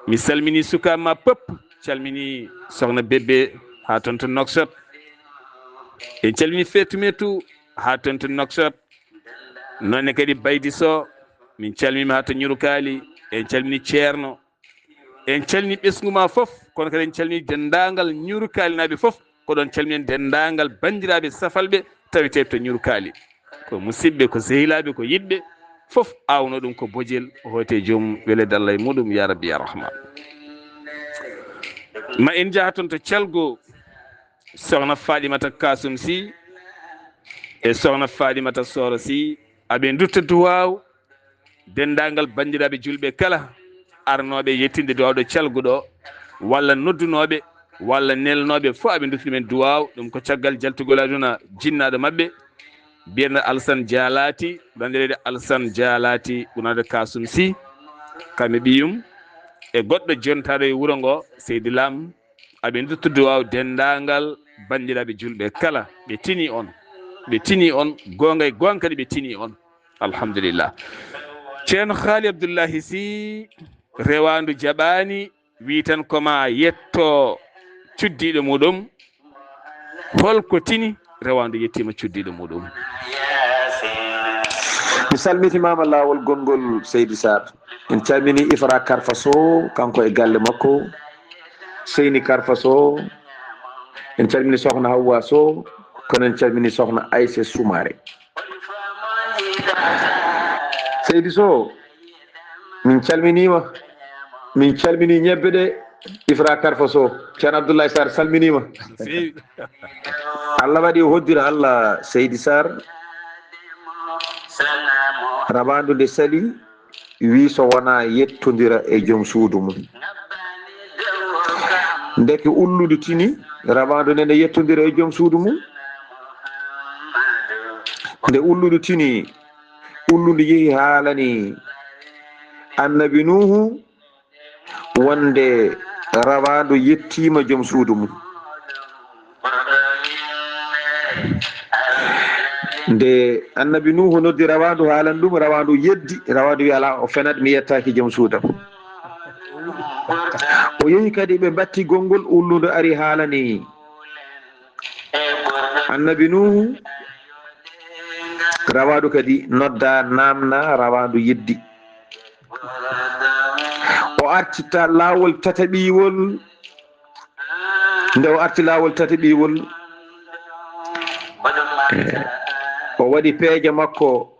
Mi salmini sukaaɓe ma pop, calmini Sohna Bébé haa toon to Nouakchott. En calmini Feetu Metu haa toon to Nouakchott. Noon ne kadi Baydi Soh, min calmini haa to Ñurukaali. En calmini Ceerno. En calmini ɓesngu ma fof, kono kadi en calmini denndaangal Ñuurukaalinaaɓe fof. Ko ɗoon calminen denndaangal banndiraaɓe safalɓe taweteeɓe to Ñuurukaali. Ko musidɓe, ko sehilaaɓe, ko yiɗɓe, fof aawno ɗum ko bojel, o hoyte joom weleede Allah e muɗum, ya Rabbi, ya Rahman. Ma en njaha toon to calgo Sohna Faɗimata Kasum Sy e Sohna Faɗimata Sooro Sy, aɓe ndutta duwaaw. Denndaangal banndiraaɓe juulɓe kala arnooɓe yettinde duwaaw ɗo calgu ɗo, walla noddunooɓe, walla nelnooɓe fof, aɓe ndutti men duwaaw. Ɗum ko caggal jaltugol aduna jinnaaɗo maɓɓe, biyeteeɗo Alsan Jaalati, ɓanndireede Alsan Jaalati, ɓurnaade Kasum Sy, kam e ɓiyum, e goɗɗo jontaaɗo e wuro ngo, Seydi Lam. Aɓe nduttu duwaaw denndaangal banndiraaɓe juulɓe kala. Ɓe tini on. Ɓe tini on. Goonga e goonga kadi ɓe tini on. Alhamdulillah. Ceerno Haali Abdullahi Sy, rewaandu jaɓaani, wi tan ko ma yetto cuddiiɗo muɗum. Holko tini rewaandu yettiima cuddiiɗo muɗum? Mi salmitimaama laawol gonngol, Seydi Sarr. En calmini Ifra Karfa Sow, kanko e galle makko. Seyni Karfa Sow. En calmini Sohna Hawwa Sow, kono en calmini Sohna Ayse Soumaré. Seydi Sow, min calminiima. Min calmini ñebbe ɗe, Ifra Karfa Sow. Ceerno Abdoulaye Sarr salminiima. No feewi. Allah waɗi o hoddira Allah, Seydi Sarr. Rawaandu nde sali, wi so wonaa yettondira e joom suudu mum. Ndeke ulludu tini, rawaandu nde ne yettondira e joom suudu mum. Nde ulludu tini, ulludu yehi haalani Annabi Nuuhu wonde rawaandu yettiima joom suudu mum. Nde Annabi Nuuhu noddi rawaandu, haalani ɗum, rawaandu yeddi, rawaandu wi, "Alaa, o fenat, mi yettaaki joom suudam." O yehi kadi, ɓe mbatti gonngol, ulludu ari haalani Annabi Nuuhu, rawaandu kadi nodda, naamna, rawaandu yeddi. O arti ta-, laawol tataɓiwol. Nde o arti laawol tataɓiwol, eh, o waɗi peeje makko,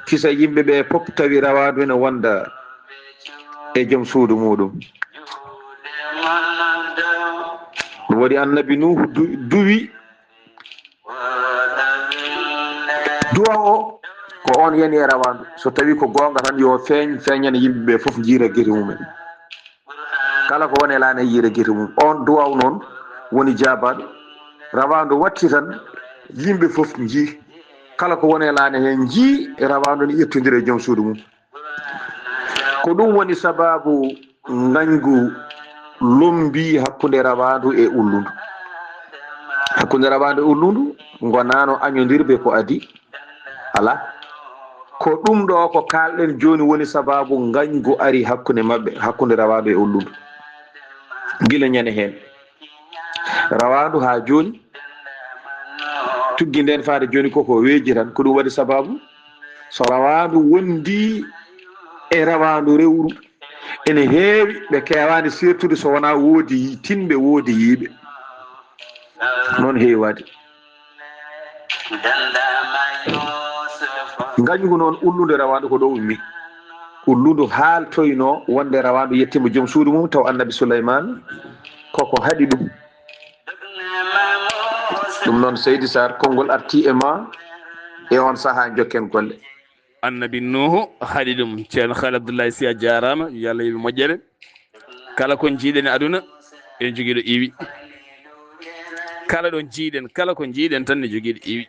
kisa yimɓe ɓe pop, tawi rawaandu ene wonda e joom suudu muɗum. Ɗum waɗi Annabi Nuuhu du-, duwi. Du'a o, ko on yani e rawaandu. So tawi ko goonga tan, yo feeñ, feeñana yimɓe ɓe fof, njiira gite mumen. Kala ko woni e laana, yiira gite mum. On du'a o noon woni jaabaɗo. Rawaandu watti tan, yimɓe fof njii. Kala ko woni e laana heen njii, rawaandu ne ƴettondira e joom suudu mum. Ko ɗum woni sabaabu ngañgu lombii hakkunde rawaandu e ullundu. Hakkunde rawaandu e ullundu ngonaano añondirɓe ko adii. Alaa. Ko ɗum ɗo ko kaalɗen jooni woni sabaabu ngañgu ari hakkunde maɓɓe, hakkunde rawaandu e ullundu. Gila ñande heen. Rawaandu haa jooni, tuggi ndeen faade jooni koko weeji tan. Ko ɗum waɗi sabaabu, so rawaandu wondi e rawaandu rewru, ene heewi ɓe keewaani seertude so wonaa woodi yi-, tinɓe, woodi yiiɓe. Noon heewi waɗde. Ngañgu noon ullundu e rawaandu ko ɗo ummi. Ullundu haaltoyno wonde rawaandu yettiima joom suudu mum, taw Annabi Suleymaan koko haɗi ɗum. Ɗum noon, Seydi Sarr, konngol artii e ma e oon sahaa, njokken golle. Annabi Nuuhu haɗi ɗum. Ceerno Haali Abdullahi Si, a jaaraama, yo Allah yoɓ moƴƴere. Kala ko njiiɗen e aduna, ene jogii ɗo iwi. Kala ɗo njiiɗen, kala ko njiiɗen tan, ne jogii ɗo iwi.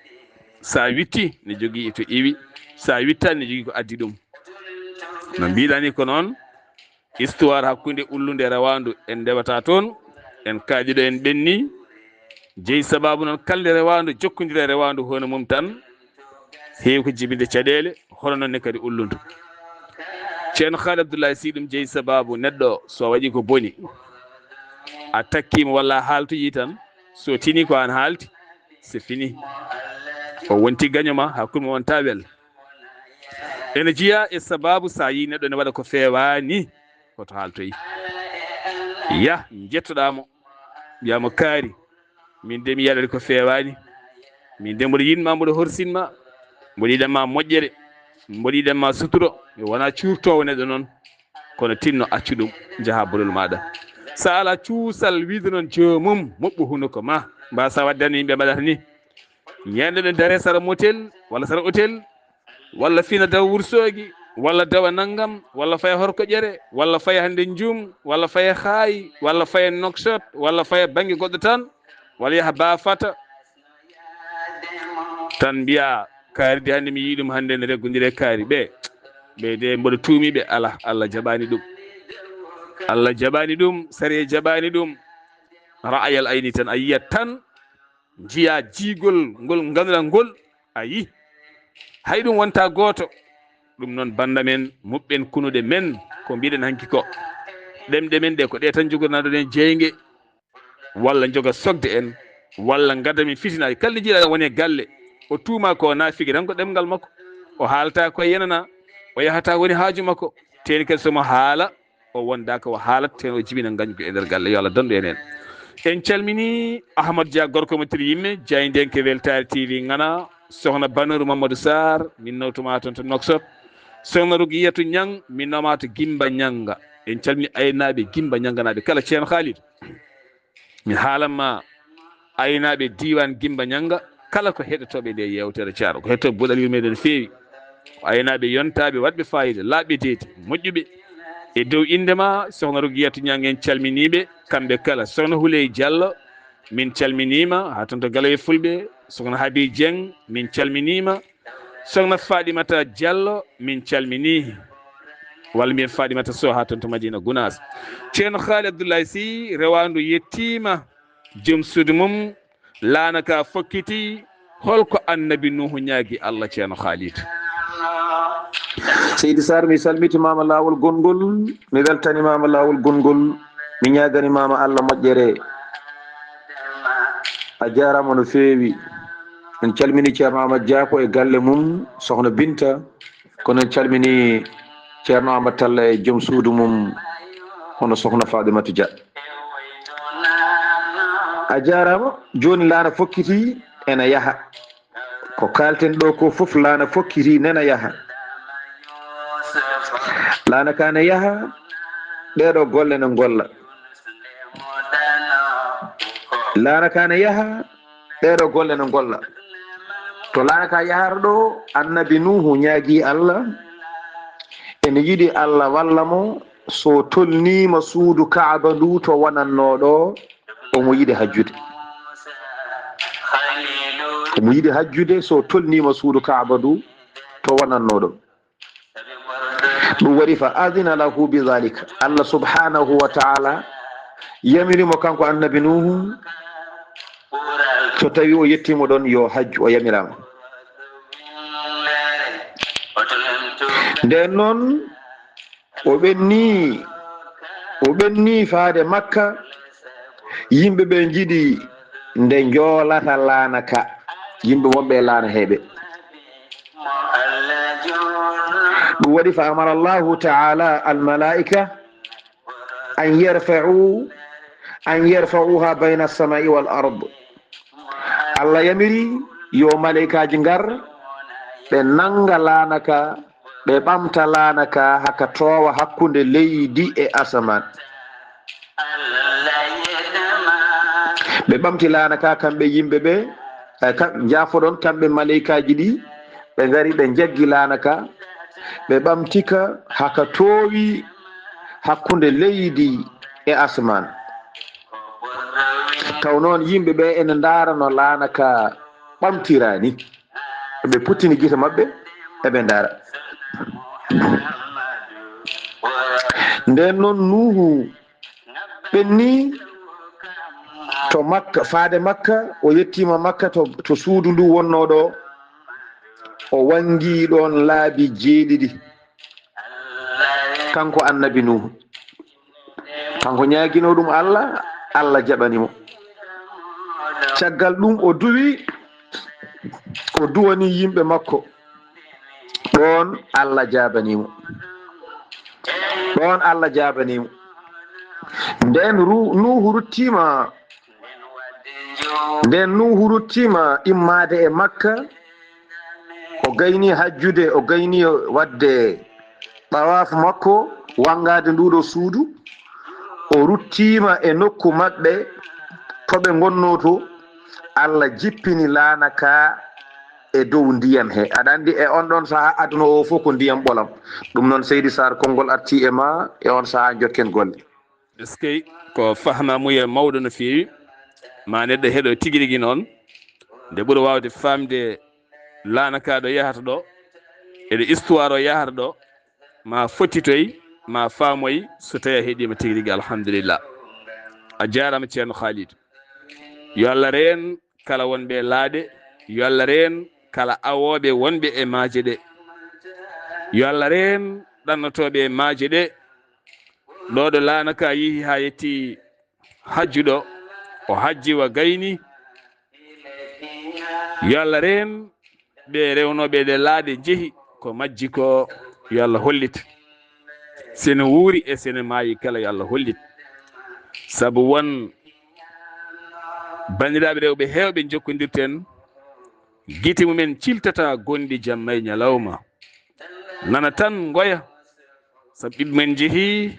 So a witti, ne jogii to iwi. So a wittaani, ne jogii ko addi ɗum. No mbiɗa ni ko noon, histoire hakkunde ullunde e rewaandu, en ndewata toon, en kaaɗi ɗo, en ɓenni. Jeyi sabaabu noon, kala nde rewaandu jokkondira e rewaandu hono mum tan, heewi ko jibinde caɗeele, hono noon ne kadi ullundu. Ceerno Haali Abdullahi Si, ɗum jeyi sabaabu neɗɗo so waɗi ko boni, a takkiima walla a haaltoyi tan, so tini ko aan haalti, c'est fini. O wonti gaño ma, hakkunde ma wonta wel. Ene jeyaa e sabaabu, so a yii neɗɗo ne waɗa ko feewaani, hoto haaltoyi. Yah, njettoɗaa mo, mbiyaa mo, kaari, min de mi yaɗat ko feewaani. Min de mboɗo yiɗ ma, mboɗo horsin ma, mboɗo yiɗan ma moƴƴere, mboɗo yiɗan ma suturo. Mi wonaa cuurtoowo neɗɗo noon, kono tinno accu ɗum, njahaa bolol maaɗa. So a alaa cuusal wiide noon joomum, moɓɓu hunuko ma. Mbaasaa waɗde no yimɓe mbaɗata ni. Ñande ɗo daree sara motel walla sara otel, walla fina dawa Wursoogi, walla dawa nanngam, walla faya Horkoƴere, walla faya hannde Njum, walla faya Haayi, walla faya Nouakchott, walla faya bannge goɗɗo tan, walla yaha Baafata. Tan mbiyaa, kaari de hannde mi yii ɗum hannde ne reggondiri e kaari. Ɓe, ɓe de mboɗo tuumi ɓe. Alaa, Allah jaɓaani ɗum. Allah jaɓaani ɗum, sariya jaɓaani ɗum. Ra'ayal ayni tan, a yiyat tan, njiyaa jiigol ngol ngannduɗaa ngol, a yii. Hay ɗum wonta gooto. Ɗum noon, bannda men, muɓɓen, kunuɗe men, ko mbiɗen hanki ko, ɗemɗe men ɗe, ko ɗe tan njogodanaa ɗen jeynge, walla njoga sogde en, walla ngadda min fitinaaji. Kala nde njiiɗaa woni e galle, o tuuma ko naafiki tan, ko ɗemngal makko. O haalta ko yenana, o yahata woni haaju makko. Teeni kadi so mo haala, o wonda ko o haalata, teen o jibina ngañgu e nder galle. Yo Allah dandu en heen. En calmini Ahmad Dia, gorko mo tir yimme, jaayndenke Weltaare T V Ŋana, sohna Banooru Mamadou Sarr, min nawtuma toon to Nouakchott. Sohna Rugiyatu Ñang, min nawma to Gimba Ñanga. En calmini aynaaɓe Gimba Ñanganaaɓe kala. Ceerno Khalid, mi haalan ma aynaaɓe diiwaan Gimba Ñanga, kala ko heɗotooɓe nde yeewtere Caaro, ko heɗotooɓe Bul Aliyu meɗen feewi. Ko aynaaɓe yontaaɓe, waɗɓe faayiida, laaɓɓe deedi, moƴƴuɓe. E dow innde ma, sohna Rugiyatu Ñang, en calminiiɓe, kamɓe kala. Sohna Huley Diallo, min calminiima, haa toon to Galoye Fulɓe. Sohna Habi Dieng, min calminiima. Sohna Faaɗimata Diallo, min calminii. Walla mbiyen Faaɗimata Sow, haa toon to Madina Gunaas. Ceerno Haali Abdullahi Sy, rewaandu yettiima, joom suudu mum, laana ka fokkiti. Holko Annabi Nuuhu ñaagi Allah, Ceerno Khalid? Seydi Sarr, mi salmitimaama laawol gonngol, mi weltanimaama laawol gonngol, mi ñaaganimaama Allah moƴƴere. A jaaraama no feewi. En calmini Ceerno Amadou Dia ko e galle mum, Sohna Binta, kono en calmini Ceerno Amadou Talla e joom suudu mum, hono Sohna Faaɗimata Dia. A jaaraama. Jooni laana fokkiti, ena yaha. Ko kaalten ɗo ko fof, laana fokkiti, nena yaha. Laana ka ne yaha, ɗeɗo golle ne ngolla. Laana ka ne yaha, ɗeɗo golle ne ngolla. To laana ka yahata ɗo, Annabi Nuuhu ñaagi Allah, ene yiɗi Allah walla mo, so tolniima suudu Kaaba ndu to wonannoo ɗo, omo yiɗi hajjude. Omo yiɗi hajjude so tolniima suudu Kaaba ndu to wonannoo ɗo. Ɗum waɗi fa adina lahu bi dhalika. Allah subhanahu wa ta'ala yamiri mo kanko Annabi Nuuhu, so tawi o yettiima ɗon yo hajju, o yamiraama. Nden noon, o ɓenni, o ɓenni faade Makka, yimɓe ɓe njiɗi nde njoolata laana ka, yimɓe wonɓe e laana heeɓe. Ɗum waɗi fa amara Allahu ta'ala al malaika an yarfa'u, an yarfa'uha bayna as-sama'i wal ard. Allah yamiri yo malaikaaji ngar, ɓe nanga laana ka, ɓe ɓamta laana ka haka toowa hakkunde leydi e asamaan. Ɓe ɓamti laana ka, kamɓe yimɓe ɓe, E ka, njaafoɗon, kamɓe maleykaaji ɗi, ɓe ngari, ɓe njaggi laana ka, ɓe ɓamti ka haa ka toowi hakkunde leydi e asmaan. Taw noon, yimɓe ɓe ene ndaara no laana ka ɓamtiraa ni. Ɓe puttini gite maɓɓe, eɓe ndaara. Nden noon, Nuuhu ɓenni to Makka, faade Makka, o yettiima Makka to, to suudu ndu wonnoo ɗo, o wanngi ɗoon laabi jeeɗiɗi. Kanko Annabi Nuuhu, kanko ñaaginoo ɗum Allah, Allah jaɓani mo. Caggal ɗum, o duwi, o duwani yimɓe makko. Ɗoon Allah jaabanii mo. Ɗoon Allah jaabanii mo. Nden ru-, Nuuhu ruttiima, nden Nuuhu ruttiima immaade e Makka, o gayni hajjude, o gayni waɗde ɗawaafu makko, wanngaade nduuɗo suudu, o ruttiima e nokku maɓɓe to ɓe ngonnoo to, Allah jippini laana ka e dow ndiyam he. Aɗa anndi e on ɗon sahaa aduna o fof ko ndiyam ɓolam. Ɗum noon, Seydi Sarr, konngol artii e ma e on sahaa, njokken golle. Eskey, ko faamaamuya mawɗo no feewi. Ma neɗɗo heɗo tigi rigi noon. Nde ɓuri waawde faamde laana ka ɗo yahata ɗo, e ɗo histoire o yahata ɗo, ma fottitoy, ma faamoy, so tawi a heɗiima tigi rigi, alhamdulillah. A jaaraama, Ceerno Khalid. Yo Allah reen kala wonɓe e laaɗe, yo Allah reen kala awooɓe wonɓe e maaje ɗe. Yo Allah reen ɗannotooɓe e maaje ɗe. Ɗo ɗo laana ka yehi haa yetti hajju ɗo, o hajji wa gayni. Yo Allah reen ɓe rewnooɓe ɗe laaɗe njehi, ko majji ko, yo Allah hollit. Sene wuuri e sene maayi kala, yo Allah hollit. Sabu won banndiraaɓe rewɓe heewɓe njokkondirten, gite mumen ciltata gonɗi jamma e ñalawma. Nana tan ngoya, sabu ɓiɓɓe men njehii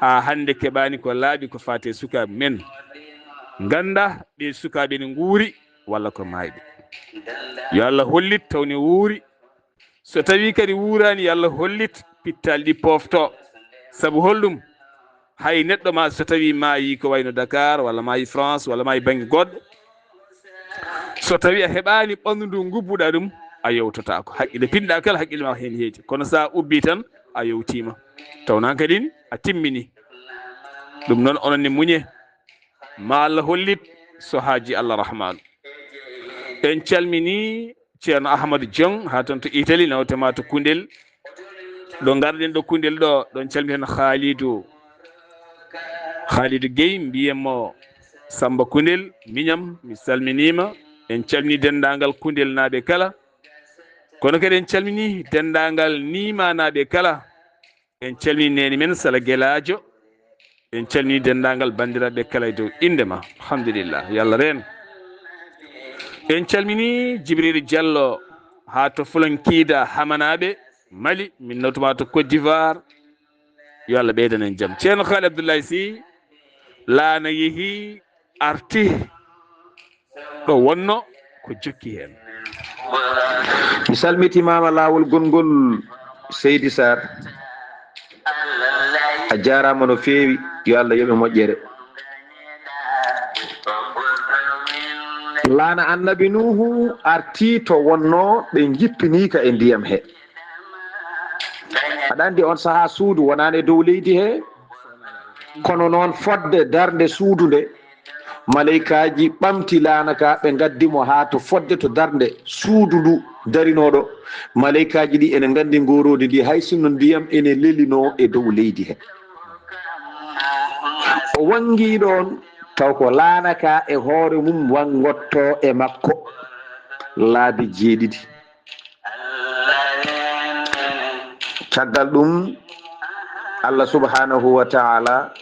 haa hannde keɓaani ko laaɓi ko faati e sukaaɓe men. Ngannda ɓe sukaaɓe ne nguuri walla ko maayɓe. Yo Allah hollit taw ne wuuri. So tawii kadi wuuraani, yo Allah hollit pittaali ɗi poofto. Sabu holɗum? Hay neɗɗo ma so tawii maayi ko wayno Dakar walla maayi France walla maayi bannge goɗɗo, so tawii a heɓaani ɓanndu ndu ngubbuɗaa ɗum, a yewtotaako. Haqqille pinɗaa kala, haqqille ma heen heedi. Kono so a ubbii tan, a yewtiima. Tawnaa kadi a timmini. Ɗum noon, onon ne muñe. Ma Allah hollit so haaji Allah Rahmaanu. En calminii Ceerno Ahmadu Joŋ haa toon to Itali, nawte ma to Kundel. Ɗo ngarɗen ɗo Kundel ɗo, ɗon calmiten Haalidu, Haalidu Gey, mbiyen mo Samba Kundel, miñam, mi salminiima. En calminii denndaangal Kundelnaaɓe kala. Kono kadi en calminii denndaangal Niimaanaaɓe kala. En calminii neene men Sala Gelaajo. En calminii denndaangal banndiraaɓe kala e dow innde ma. Alhamdulillah. Yo Allah reen. En calminii Jibril Diallo haa to Fulankiida Hamanaaɓe, Mali. Min nawtu ma to Côte d'Ivoire. Yo Allah ɓeydan en jam. Ceerno Haali Abdoulaye Sy, laana yehi, arti ɗo wonno ko jokki heen. Mi salmitimaama laawol gonngol, Seydi Sarr. A jaaraama no feewi, yo Allah yoɓe moƴƴere. Laana Annabi Nuuhu artii to wonnoo, ɓe njippinii ka e ndiyam he. Aɗa anndi on sahaa suudu wonaani e dow leydi he, kono noon fodde darnde suudu nde, maleykaaji ɓamti laana ka, ɓe ngaddi mo haa to fodde to darnde suudu ndu darinooɗo. Maleykaaji ɗi ene nganndi ngooroodi ndi, hay sinno ndiyam ene lelinoo e dow leydi he. O wanngi ɗoon, taw ko laana ka e hoore mum wanngotto e makko laabi jeeɗiɗi. Caggal ɗum, Allah subhanahu wa ta'ala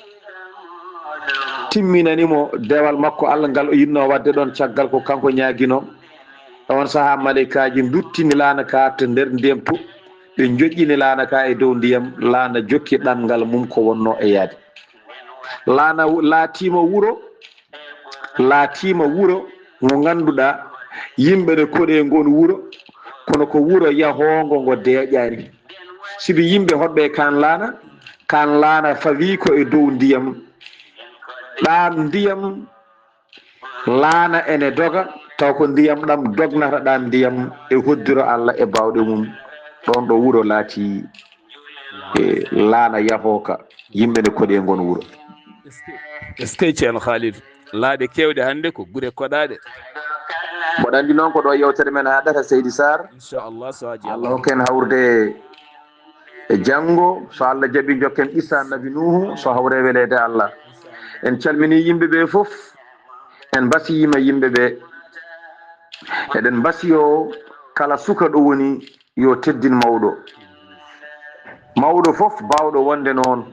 timminani mo dewal makko, Allah ngal o yinnoo waɗde ɗoon, caggal ko kanko ñaaginoo. E on sahaa, maleykaaji nduttini laana ka to nder ndiyam to, ɓe njoƴƴini laana ka e dow ndiyam, laana jokki ɗanngal mum ko wonnoo e yaade. Laana wu-, laatiima wuro, laatiima wuro ngo ngannduɗaa Yimɓe ne koɗe ngon wuro, kono ko wuro yahoongo ngo deeƴaani. Sibi yimɓe hoɗɓe e kaan laana, kaan laana fawii ko e dow ndiyam. Ɗaan ndiyam, laana ene doga, taw ko ndiyam ɗam dognata ɗaan ndiyam e hoddiro Allah e baawɗe mum. Ɗoon ɗo wuro laati e laana yahooka, yimɓe ne koɗe ngon wuro. Est-ce que Ceerno Khalid, laaɗe keewɗe hannde ko gure koɗaaɗe. Mboɗo anndi noon ko ɗo yewtere men haɗata, Seydi Sarr. Inchallah, so haji Allah hokken hawrude e janngo, so Allah jaɓi, jokken qissa Annabi Nuuhu, so hawre weleede Allah. En calmini yimɓe ɓe fof, en mbasiyiima yimɓe ɓe. Eɗen mbasiyo kala suka ɗo woni yo teddin mawɗo. Mawɗo fof baawɗo wonde noon,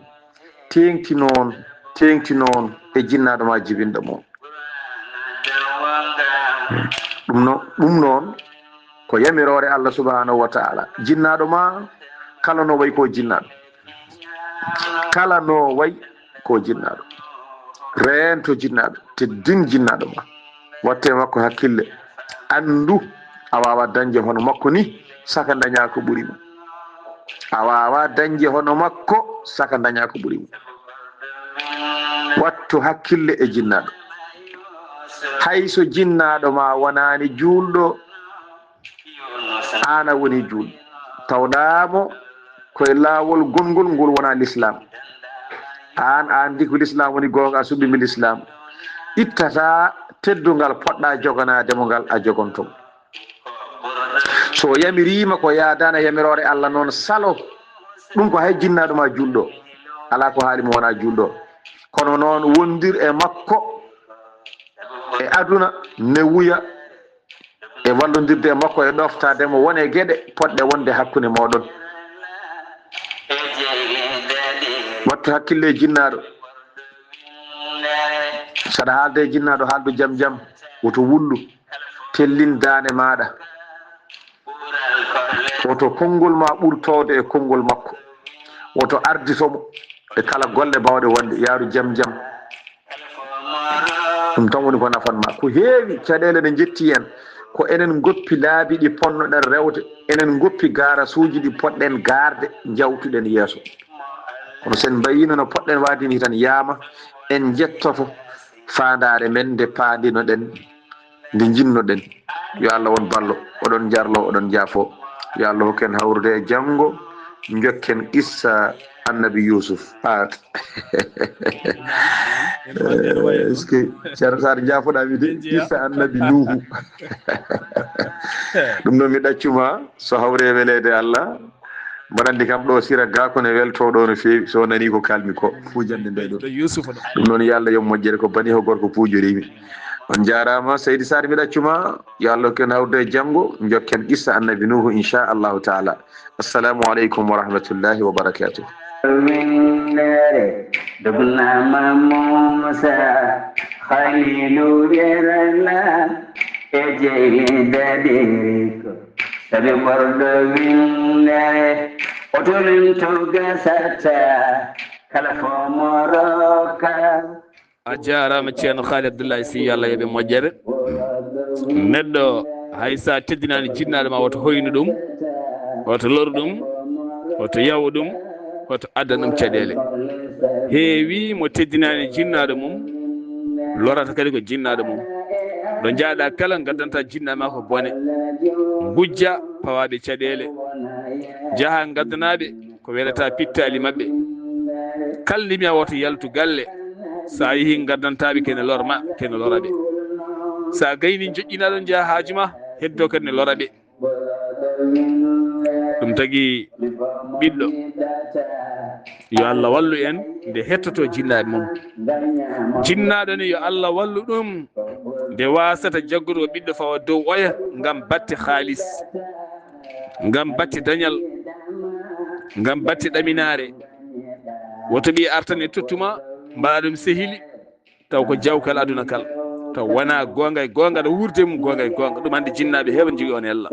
teeŋti noon, teeŋti noon e jinnaaɗo ma jibinɗo mo. Ɗum no, ɗum noon ko yamiroore Allah subhanahu wa ta'ala. Jinnaaɗo ma kala no wayi ko jinnaaɗo. Kala no wayi ko jinnaaɗo. Reento jinnaaɗo, teddin jinnaaɗo ma. Watte makko hakkille. Anndu a waawa dañde hono makko ni, saka daña ko ɓuri mo. A waawa dañde hono makko, saka daña ko ɓuri mo. Wattu hakkille e jinnaaɗo. Hay so jinnaaɗo ma wonaani juulɗo, aan a woni juulɗo. Tawɗaa mo ko e laawol gonngol ngol wonaa lislaam. Aan a anndi ko lislaam woni goonga, a suɓii mi lislaam. Ittataa teddungal poɗɗaa joganaade mo ngal, a jogonto mo. So o yamiriima ko yaadaani e yamiroore Allah noon, salo. Ɗum ko hay jinnaaɗo ma juulɗo. Alaa ko haali mo wonaa juulɗo. Kono noon wondir e makko e aduna, newuya e wallondirde e makko e ɗoftaade mo, won e geɗe poɗɗe wonde hakkunde mooɗon. Wattu hakkille e jinnaaɗo. Saɗa haalde e jinnaaɗo, haaldu jam jam, woto wullu, tellin daande maaɗa. Woto konngol ma ɓur toowde e konngol makko. Woto ardito mo e kala golle baawɗe wonde, yaaru jam jam. Ɗum tan woni ko nafan ma. Ko heewi caɗeele ɗe njetti en, ko enen ngoppi laabi ɗi ponnoɗen rewde, enen ngoppi gaarasuuji ɗi poɗɗen gaarde, njawtuɗen yeeso. Kono sen mbayino no poɗɗen waade ni tan, yaama en njettoto faandaare men nde paandinoɗen, nde njinnoɗen. Yo Allah won ballo, oɗon njarlo, oɗon njaafo. Yo Allah hokku en hawrude e janngo, njokken qissa Annabi Yuusuf. Ah. Est-ce que Ceerno Sarr, njaafoɗaa mi de? Qissa Annabi Nuuhu. Ɗum noon mi ɗaccuma, so hawre weleede Allah. Mbaɗa anndi kam ɗo Sira Gako ne welto ɗo no feewi, so nani ko kalmi ko, fuu jannde nde ɗo. Ɗo Yuusufa ɗo. Ɗum noon yo Allah yo moƴƴere, ko bani ko gorko puujoriimi. On njaaraama, Seydi Sarr, mi ɗaccuma, yo Allah hokku en hawrude e janngo, njokken qissa Annabi Nuuhu, inchallahu taala. Assalamu aleykum wa rahmatullahi wa barakatuh. Winndere dognaama Muusa, Khaliilu yerana e jeyli daɗiri ko. Sabi ɓorɗo winndere, o tolinto gasata, kala fo mo rokka. A jaaraama, Ceerno Khalid Abdoulaye Sy, yo Allah yoɓe moƴƴere. Neɗɗo, hay so a teddinaani jinnaaɗo ma, woto hoynu ɗum, woto loru ɗum, woto yawu ɗum, woto addan ɗum caɗeele. Heewi mo teddinaani jinnaaɗo mum, lorata kadi ko jinnaaɗo mum. Ɗo njaaɗa kala, ngaddanta jinnaaɗo ma ko bone. Ngujja pawaaɓe caɗeele. Njaha ngaddanaaɓe ko welata pittaali maɓɓe. Kala ndimiya woto yaltu galle. So a yehi ngaddantaaɓe kene lor ma, kene lora ɓe. So a gayni joƴƴinaɗo njaha haaju ma, heddo kadi ne lora ɓe. Ɗum tagi ɓiɗɗo, yo Allah wallu en nde hettoto jinnaaɓe mum. Jinnaaɗo ne, yo Allah wallu ɗum nde wasata jaggude o ɓiɗɗo fawa dow oya ngam batte haalis, ngam batte dañal, ngam batte ɗaminaare. Woto ɓiye artan e tottuma, mbaɗa ɗum sehili, taw ko jawkal aduna kal, taw wona goonga e goonga, aɗa wuurde mum goonga e goonga. Ɗum hannde jinnaaɓe heewa njogii on ella.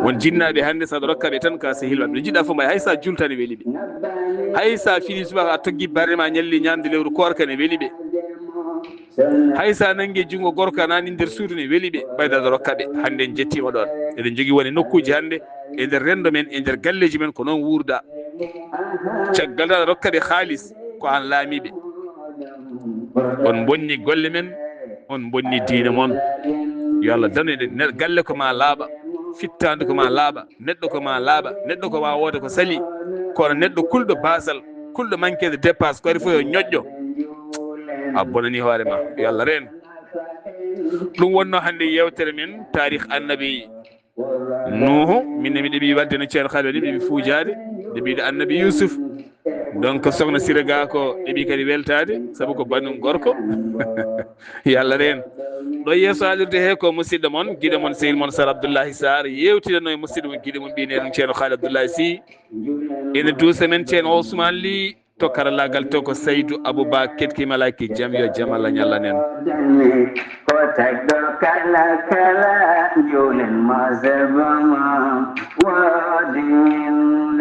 Won jinnaaɓe hannde, so aɗa rokka ɓe tan ka sehil maɓɓe, ɗo njiɗɗa fof mbaɗa, hay so a julta ne weli ɓe. Hay so a fini subaka, a toggi barre ma, ñalli ñaamde lewru koorka ne weli ɓe. Hay so a nanngi junngo gorko a naani nder suudu ne weli ɓe, ɓayda aɗa rokka ɓe. Hannde en jettiima ɗoon. Eɗen njogii wone nokkuuji hannde e nder renndo men, e nder galleeji men, ko noon wuurda. Caggal aɗa rokka ɓe haalis, ko aan laamiiɓe. On mbonni golle men, on mbonni diine mon. Yo Allah danu en. Ne-, galle ko maa laaɓa, fittaandu ko maa laaɓa, neɗɗo ko maa laaɓa, neɗɗo ko maa wooda ko sali. Kono neɗɗo kulɗo baasal, kulɗo manqueede dépasse, ko ari fof yo ñoƴƴo. A bonani hoore ma, yo Allah reen. Ɗum wonno hannde yeewtere men, taarih annabi Nuuhu. Min ne mi ɗeɓi waɗde no Ceerno Khalil waɗi, ɗeɓi fuujaade, ɗeɓi ɗo annabi Yuusuf. Donc, Sokhna Sira Gako ɗeɓi kadi weltaade, sabu ko banum gorko. Yo Allah reen. Ɗo yeeso haalirde he ko musidɗo mon, giɗo mon, sehil mon, Sar Abdoullahi Sarr, yeewtiranno e musidɗo mon, giɗo mon, ɓiy neɗɗo, Ceerno Khalil Abdoullahi Sy. Ene duusa men Ceerno Ousmane Ly, to karallaagal to ko Saydou Abouba Ketki Malaki, jam yo jam Allah ñallanen. Ko tagɗo kala kala, njuulen mo sebo mo, woodi min